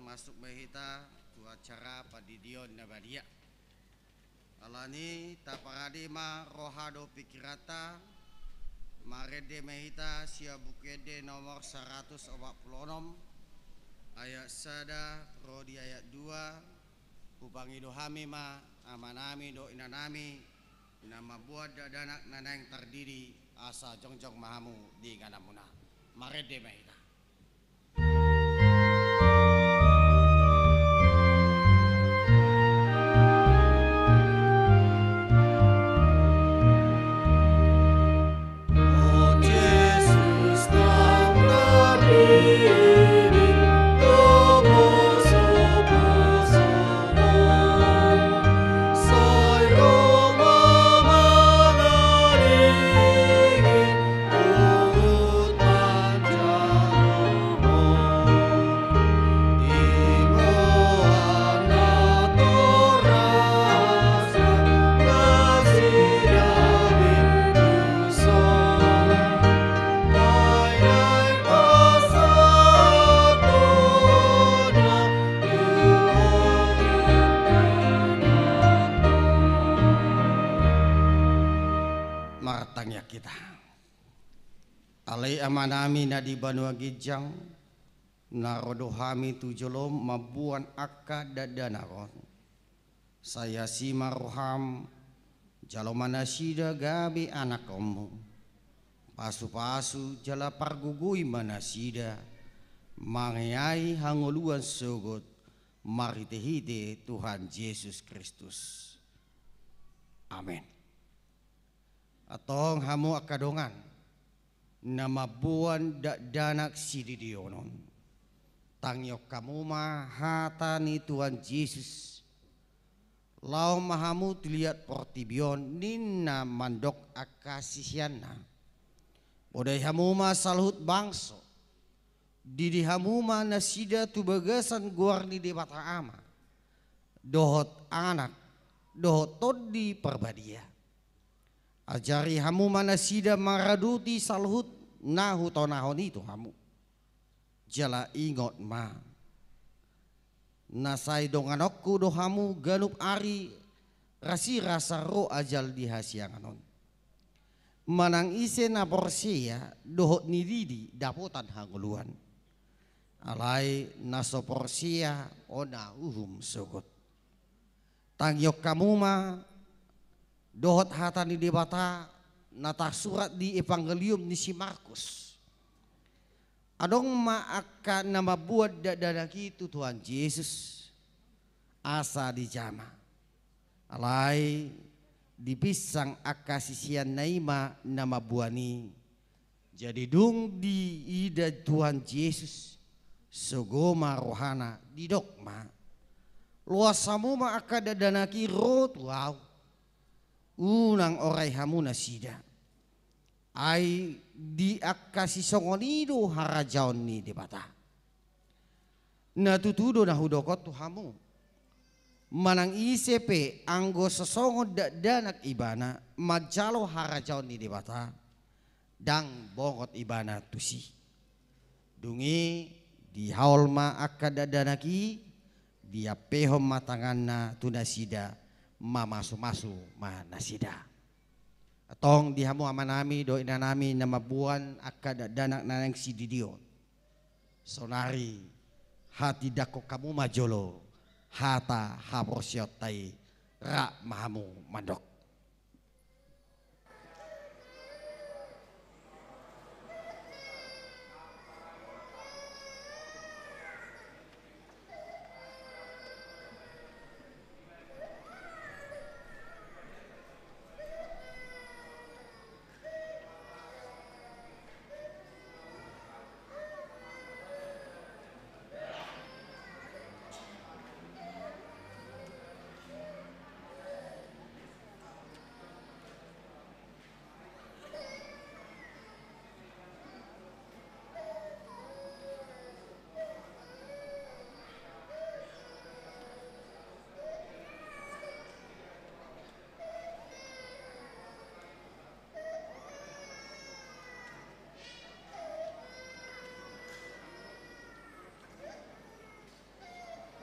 Masuk ma hita tu acara pandidion na badia. Alani i taparade ma roha dohot pingkiranta, marende ma hita sian Buku Ende nomor saratus opat pulu onom, ayat sada ro di ayat dua. Hupangido hami ma amanami dohot inanami na mamboan dakdanak na naeng tardidi, asa jongjong ma hamu di ingananmuna. Marende ma hita. Martangiang hita. Ale Amanami na di banua ginjang, na ro do hami tu jolom mamboan angka dakdanak on. Sai asi ma roham, jalo ma nasida gabe anakkonmu. Pasupasu jala pargogoi ma nasida, mangeahi hangoluan sogot, marhitehite Tuhan Jesus Kristus. Amen. Antong hamu angka dongan, na mamboan dakdanak sididionon, tangihon hamu ma hata ni Tuhan Jesus. Laho ma hamu tu liat portibi on, ninna mandok angka siseanna. Podai hamu ma saluhut bangso, didi hamu ma nasida tu bagasan goar ni Debata Ama, dohot Anak, dohot Tondi Parbadia. Ajari hamu ma nasida mangaradoti saluhut na hutonahon i tu hamu. Jala ingot ma, na sai donganonku do hamu ganup ari rasirasa ro ajal di hasiangan on. Manang ise na porsea dohot nididi dapotan hangoluan. Alai na so porsea, on na uhum sogot. Tangihon hamu ma dohot hata ni Debata na tarsurat di Evangelium ni si Markus. Adong ma angka na mamboan dakdanak i tu Tuhan Jesus, asa dijama. Alai dipinsang angka siseanna i ma na mamboan i. Jadi dung diida Tuhan Jesus, sogo ma rohana, didok ma: Loas hamu ma angka dakdanak i ro tu Ahu. Unang orai hamu nasida. Ai di angka sisongon i do harajaon ni Debata. Na tutu do na hudok on tu hamu: Manang ise pe anggo so songon dakdanak ibana manjalo harajaon ni Debata, ndang bongot ibana tusi. Dung i dihaol ma angka dakdanak i, diampehon ma tanganna tu nasida, mamasumasu ma nasida. Antong di hamu amanami dohot inanami na mamboan angka dakdanak na naeng sididion, saonari hatindangkon hamu ma jolo hata haporseaonta i, rap ma hamu mandok.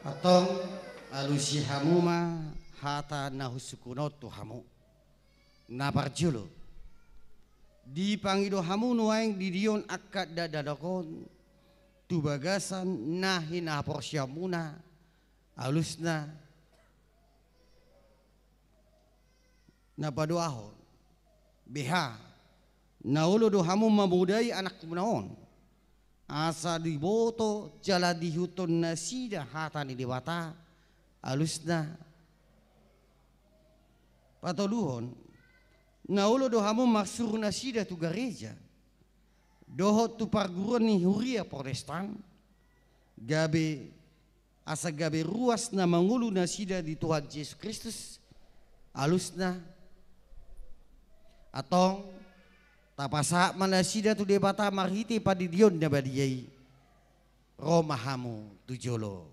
Antong, alusi hamu ma hata na husungkun on tu hamu. Na parjolo, dipangido hamu nuaeng di dia on angka dakdanak on tu bagasan na hinaporseaonmuna, alusna na padoahon, beha na olo do hamu mamodai anakmuna on, asa diboto jala diihuthon nasida hata ni Debata, alusna. Patoluhon, na olo do hamu marsuru nasida tu gareja dohot tu parguruan ni huria Protestan, gabe asa gabe ruas na mangolu nasida di Tuhan Jesus Kristus, alusna. Antong, tapasahat ma nasida tu Debata marhite pandidion na badia i. Ro ma hamu tu jolo.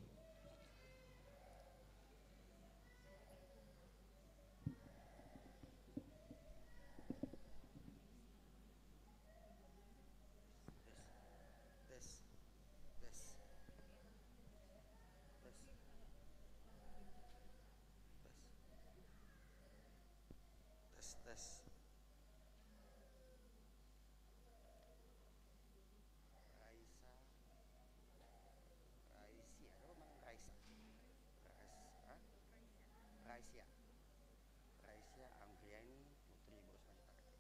Tes. Tes. Tes. Tes, tes. Raisa. Raisia, do mang Raisa? Rais-, ha? Raisia. Raisia Anggriani, putri boru Simanjuntak.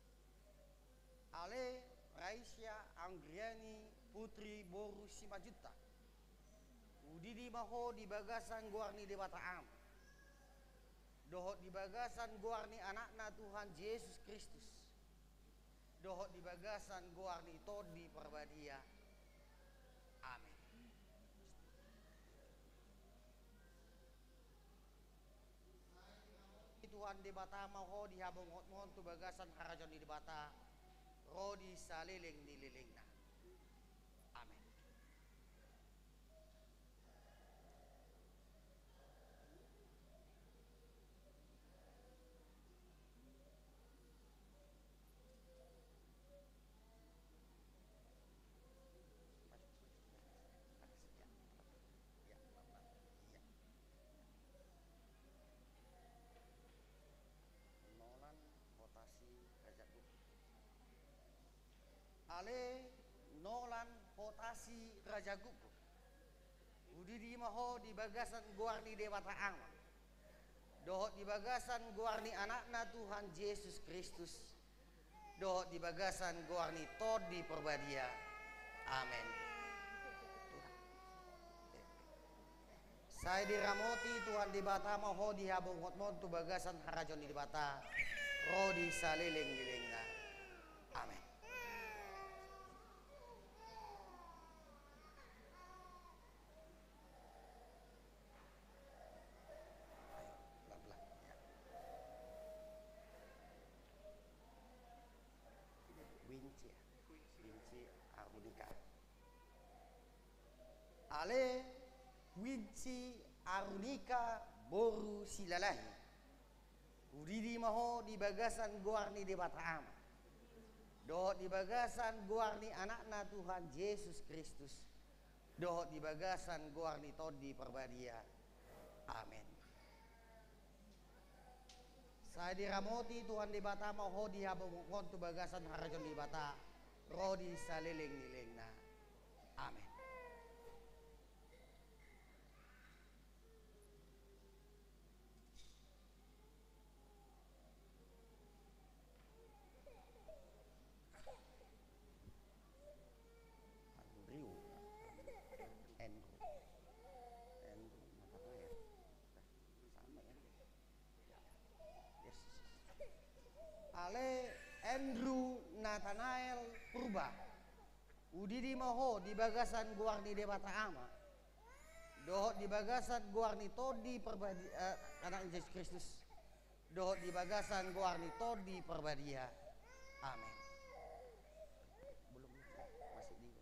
Ale Raisia Anggriani, putri boru Simanjuntak. Hudidi ma ho di bagasan goar ni Debata Ama, dohot di bagasan goar ni Anakna Tuhan Jesus Kristus, dohot di bagasan goar ni Tondi Parbadia. Amen. Tuhan Debata ma ho di habongotmon tu bagasan harajaon ni Debata, ro di saleleng ni lelengna. Amen. Nolan Hotasi Raja Guguk. Ale Nolan Hotasi Raja Guguk. Hudidi ma ho di bagasan goar ni Debata Ama, dohot di bagasan goar ni Anakna Tuhan Jesus Kristus, dohot di bagasan goar ni Tondi Parbadia. Amen. Sai diramoti Tuhan Debata ma ho di habongotmon tu bagasan harajaon ni Debata, ro di saleleng ni lelengna. Amen. Ayo, pelan-pelan, ya. Winci, ya. Winci Arunika. Ale Winci Arunika boru Silalahi. Hudidi ma ho di bagasan goar ni Debata Ama, dohot di bagasan goar ni Anakna Tuhan Jesus Kristus, dohot di bagasan goar ni Tondi Parbadia. Amen. Sai diramoti Tuhan Debata ma ho di habongotmon tu bagasan harajaon ni Debata, ro di saleleng ni lelengna. Amen. Andrew. Andrew. Andrew Nathanael. Sama ya. Yes. Ale Andrew Nathanael Purba. Hudidi ma ho di bagasan goar ni Debata Ama, dohot di bagasan goar ni Tondi Parbadia, eh, Anak Jesus Kristus, dohot di bagasan goar ni Tondi Parbadia. Amen. Belum, masih di.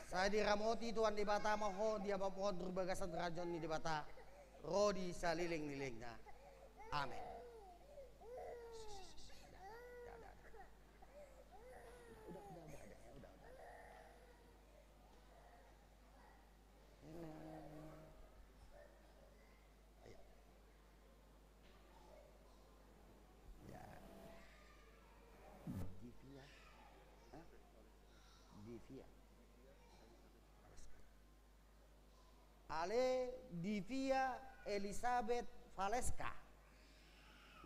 Sai diramoti Tuhan Debata ma ho di habongotmon tu bagasan harajaon ni Debata, ro di saleleng ni lelengna. Amen. Udah, udah, udah, udah, ya, udah, udah. Ini Ale Divia Elisabet Valeska,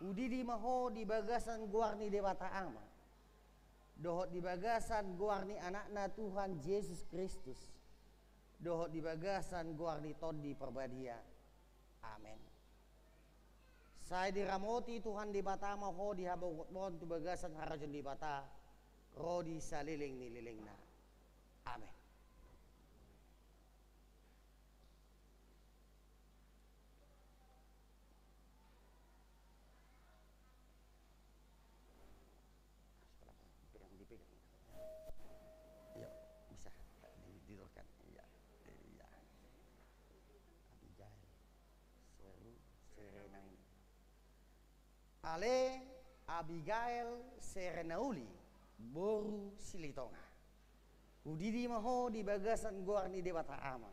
udidi ma ho di bagasan goar ni Debata Ama, dohot di bagasan goar ni Anakna Tuhan Jesus Kristus, dohot di bagasan goar ni Tondi Parbadia. Amen. Sai diramoti Tuhan Debata ma ho di habongotmon tu bagasan harajaon Debata, ro di saleleng ni lelengna. Amen. Pegang, dipegang. Iya, bisa. Di-, didorkan. Iya. Iya. Abigail Seru-, Serenauli. Ale Abigail Serenauli, boru Silitonga. Udidi ma ho di bagasan goar ni Debata Ama,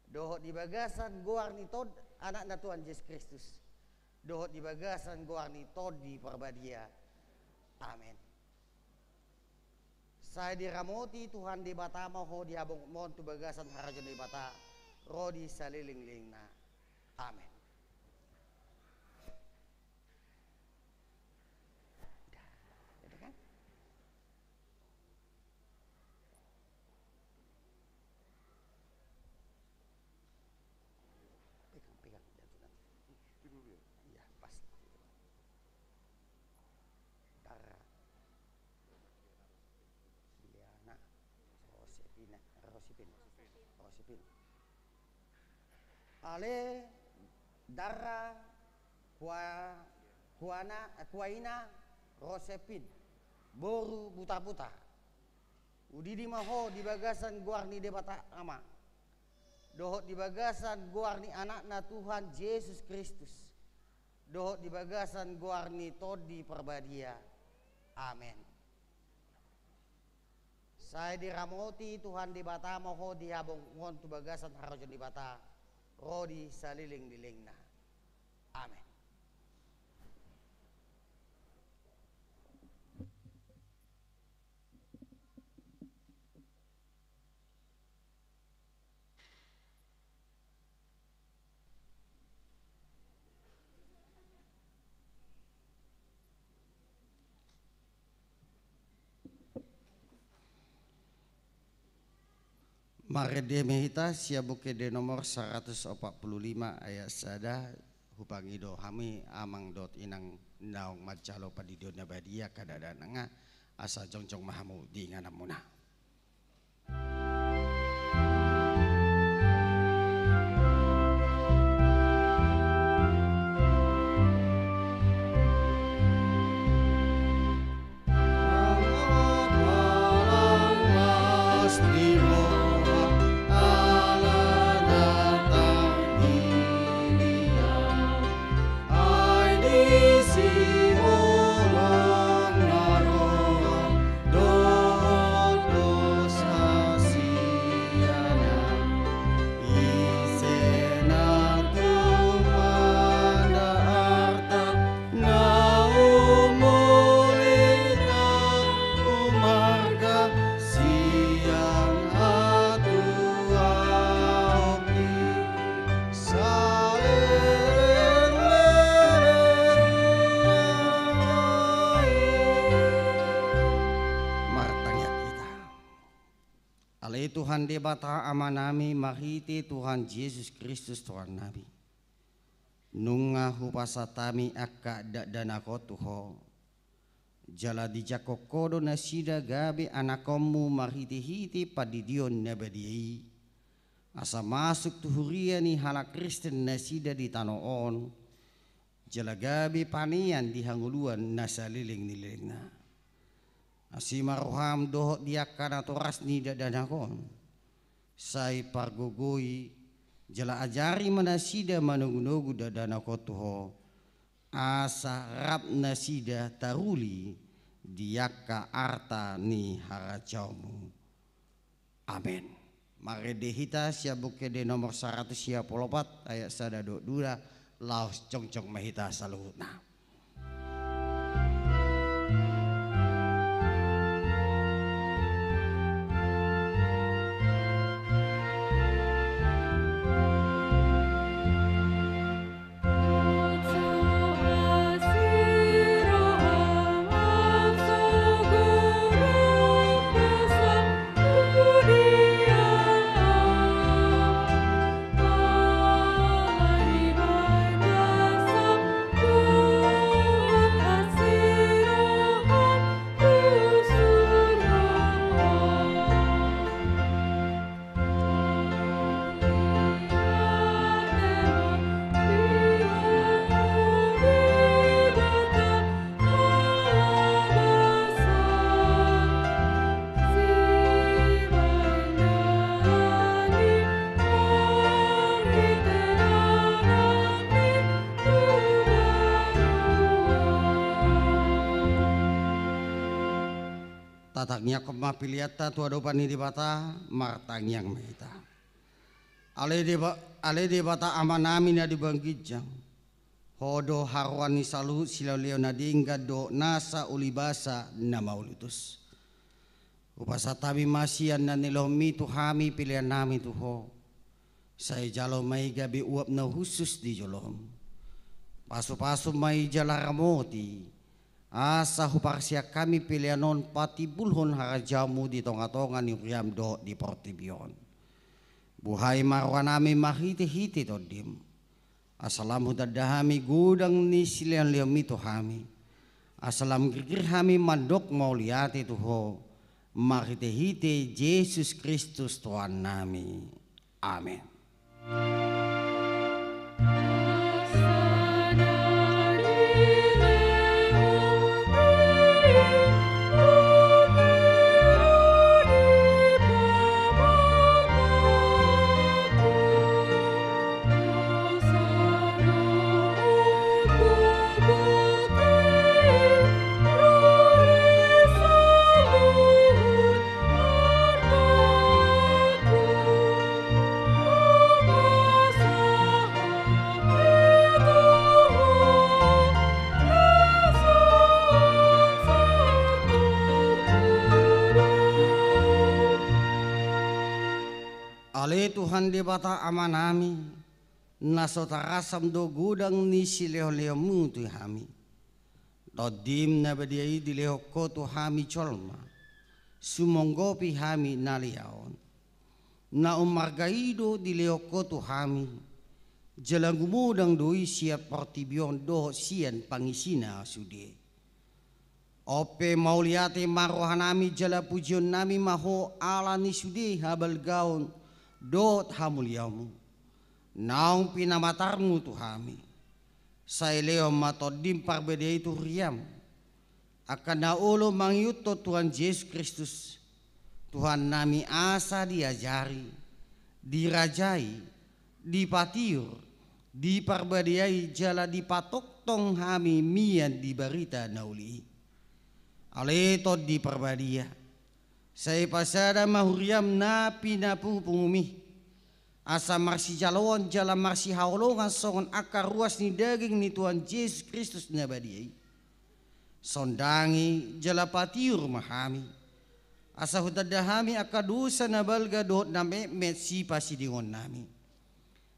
dohot di bagasan goar ni Tod-, Anakna Tuhan Jesus Kristus, dohot di bagasan goar ni Tondi Parbadia. Amen. Sai diramoti Tuhan Debata ma ho di habongotmon tu bagasan harajaon Debata, ro di saleleng-lelengna. Amen. Udah, udah kan? Pegang, pegang, jangan. Iya, pas. Dara. Liana. Rosepina. Rosepin. Rosepin. Ale Dara Kua-, Kuana, Kuaina Rosepin, boru Butabuta. Udidi ma ho di bagasan goar ni Debata Ama, dohot di bagasan goar ni Anakna Tuhan Jesus Kristus, dohot di bagasan goar ni Tondi Parbadia. Amen. Sai diramoti Tuhan Debata ma ho di habongotmon tu bagasan harajaon Debata, ro di saleleng-lelengna. Amen. Marende ma hita sian Buku Ende nomor saratus opat pulu lima ayat sada, hupangido hami amang dohot inang naung manjalo pandidion na badia, angka dakdanak na, asa jongjong ma hamu di ingananmuna. Ai disi holong na roa dohot dosa sian ahu, ise na tumanda arta na umulita umarga sian hatuaon i. Martangiang hita. Ale Tuhan Debata Amanami, marhite Tuhan Jesus Kristus Tuhannami, nunga hupasahat hami angka dakdanak on tu Ho, jala dijangkon Ho do nasida gabe anakonMu marhitehite pandidion na badia i, asa masuk tu huria ni halak Kristen nasida di tano on, jala gabe panean di hangoluan na saleleng ni lelengna. Asi ma rohaM dohot di angka natoras ni dakdanak on, sai pargogoi jala ajari ma nasida manogunogu dakdanak on tu Ho, asa rap nasida taruli di angka arta ni harajaonMu. Amen. Marende hita sian Buku Ende nomor saratus sia pulu opat ayat sada dohot dua, laos jongjong ma hita saluhutna. Tatangiangkon ma peleanta tu adopan ni Debata. Martangiang ma hita. Ale Deba-, ale Debata Amanami na di banua ginjang, Ho do haroroan ni saluhut silehonlehon na denggan dohot nasa ulibasa na mauliutus. Hupasahat hami ma sian na nilehonMi tu hami peleannami tu Ho. Sai jalo ma i gabe uap na hushus di joloM. Pasupasu ma i jala ramoti, asa huparsian hami pelean on patimbulhon harajaonMu di tongatonga ni huriaM dohot di portibi on. Buhai ma rohanami marhitehite TondiM, asa lam hutanda hami godang ni silehonlehonMi tu hami, asa lam girgir hami mandok mauliate tu Ho, marhitehite Jesus Kristus Tuhannami. Amen. Ale Tuhan Debata Amanami, na so tarasam do godang ni silehonlehonMu tu hami. TondiM na badia i dilehon Ho tu hami jolma, sumonggopi hami na lea on. Na ummarga i do dilehon Ho tu hami, jala gumodang do i sian portibi on dohot sian pangisina sude. On pe mauliate ma rohanami jala pujionnami ma Ho ala ni sude habalgaon dohot hamuliaonMu, naung pinamatarMu tu hami. Sai lehon ma TondiM Parbadia i tu huriaM, angka na olo mangihuthon Tuhan Jesus Kristus, Tuhannami, asa diajari, dirajai, dipatiur, diparbadiai jala dipatongtong hami mian di barita na uli i. Ale Tondi Parbadia, sai pasada ma huriaM na pinapungupunguMi, asa marsijaloon jala marsihaholongan songon angka ruas ni daging ni Tuhan Jesus Kristus na badia i. Sondangi jala patiur ma hami, asa hutanda hami angka dosa na balga dohot na metmet sipasidingonnami.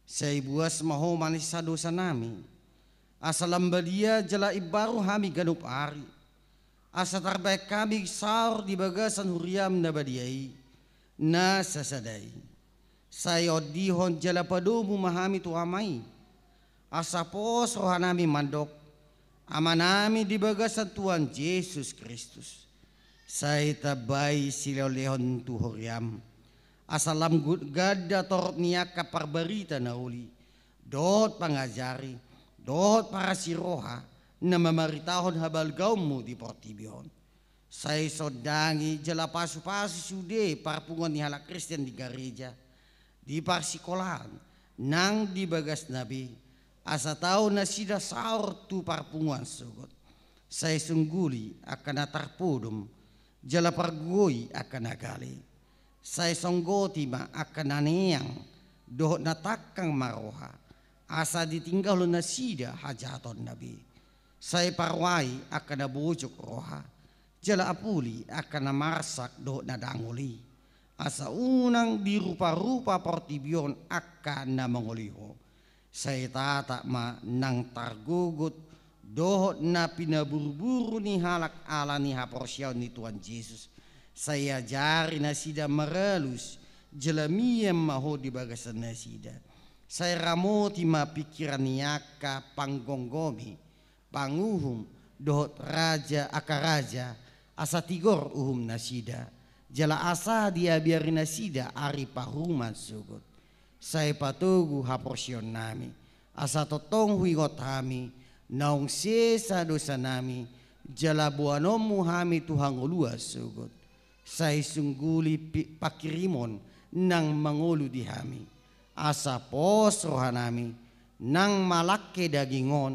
Sai buas ma Ho manesa dosanami, asa lam badia jala imbaru hami ganup ari, asa tarbahen hami saor di bagasan huriaM na badia i, na sasada i. Sai ondihon jala padomu ma hami tu Ama i, asa pos rohanami mandok: Amanami di bagasan Tuhan Jesus Kristus, sai tambai silehonlehon tu huriaM, asa lam gu-, ganda torop ni angka parbarita na uli, dohot pangajari, dohot parasi roha, na mamaritahon habalgaonMu di portibi on. Sai sondangi jala pasupasu sude parpunguan ni halak Kristen di gareja, di parsikolaan, nang di bagasna be, asa tau nasida saor tu parpunguan sogot. Sai sungguli angka na tarpodom, jala pargogoi angka na gale. Sai songgoti ma angka na neang dohot na tangkang marroha, asa ditinggalhon nasida hajahatonna be. Sai paroai angka na bojok roha, jala apuli angka na marsak dohot na dangol i, asa unang diruparupa portibi on angka na mangoloi Ho. Sai tatap ma nang targogot dohot na pinaburuburu ni halak ala ni haporseaon ni Tuhan Jesus. Sai ajari nasida maralus, jala mian ma Ho di bagasan nasida. Sai ramoti ma pingkiran ni angka panggomgomi, panguhum, dohot raja angka raja, asa tigor uhum nasida, jala asa diabiari nasida ari paruhuman sogot. Sai patogu haporseaonnami, asa tongtong huingot hami, naung sesa dosanami, jala boanonMu hami tu hangoluan sogot. Sai sungguli pi-, pangkirimon nang mangolu di hami, asa pos rohanami, nang malangke daging on,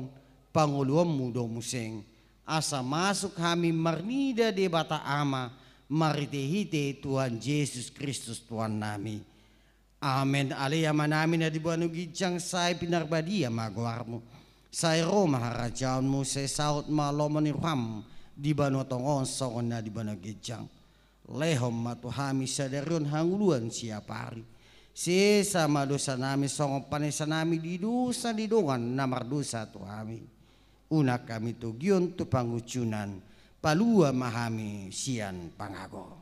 pangoluonMu do muse, asa masuk hami marnida Debata Ama, Marhite-hite Tuhan Jesus Kristus Tuhannami. Amen. Ale Amanami na di banua ginjang, sai pinarbadia ma goarmu. Sai ro ma harajaonmu, sai saut ma lomo ni roham di banua tonga on songon na di banua ginjang. Lehon ma tu hami sadari on hangoluan siapari. Sesa ma dosanami songon panesanami di dosa ni dongan na mardosa tu hami. Unang hami togion tu pangunjunan, palua ma hami sian pangago.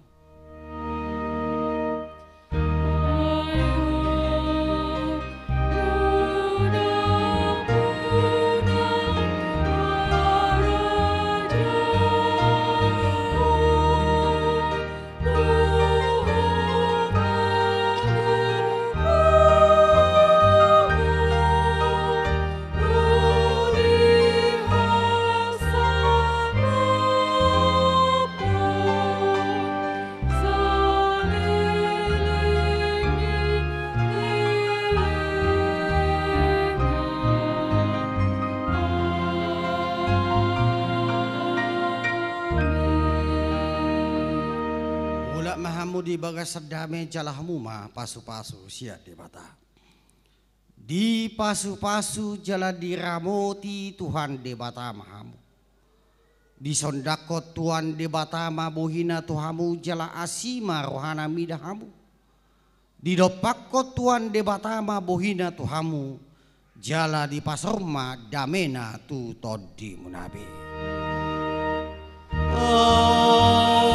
Mulak ma hamu di bagasan dame, jalo hamu ma pasu-pasu sian Debata. Dipasu-pasu jala diramoti Tuhan Debata ma hamu. Disondangkon Tuhan Debata ma bohina tu hamu jala asi ma rohana mida hamu. Didompakkon Tuhan Debata ma bohina tu hamu, jala dipasaor ma damena tu tondimuna be. Amen.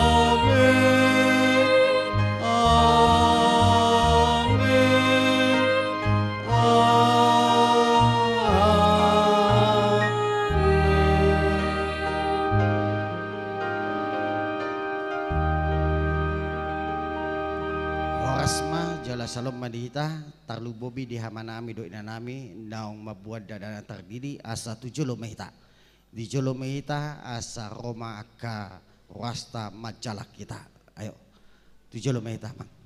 Amen. Amen. Horas ma, jala salom ma di hita, tarlumobi di hamanami dohot inanami naung mamboan dana na tardidi, asa tu jolo ma hita. Di jolo ma hita, asa ro ma angka ruasta manjalang hita. Ayo, tu jolo ma hita, Amang.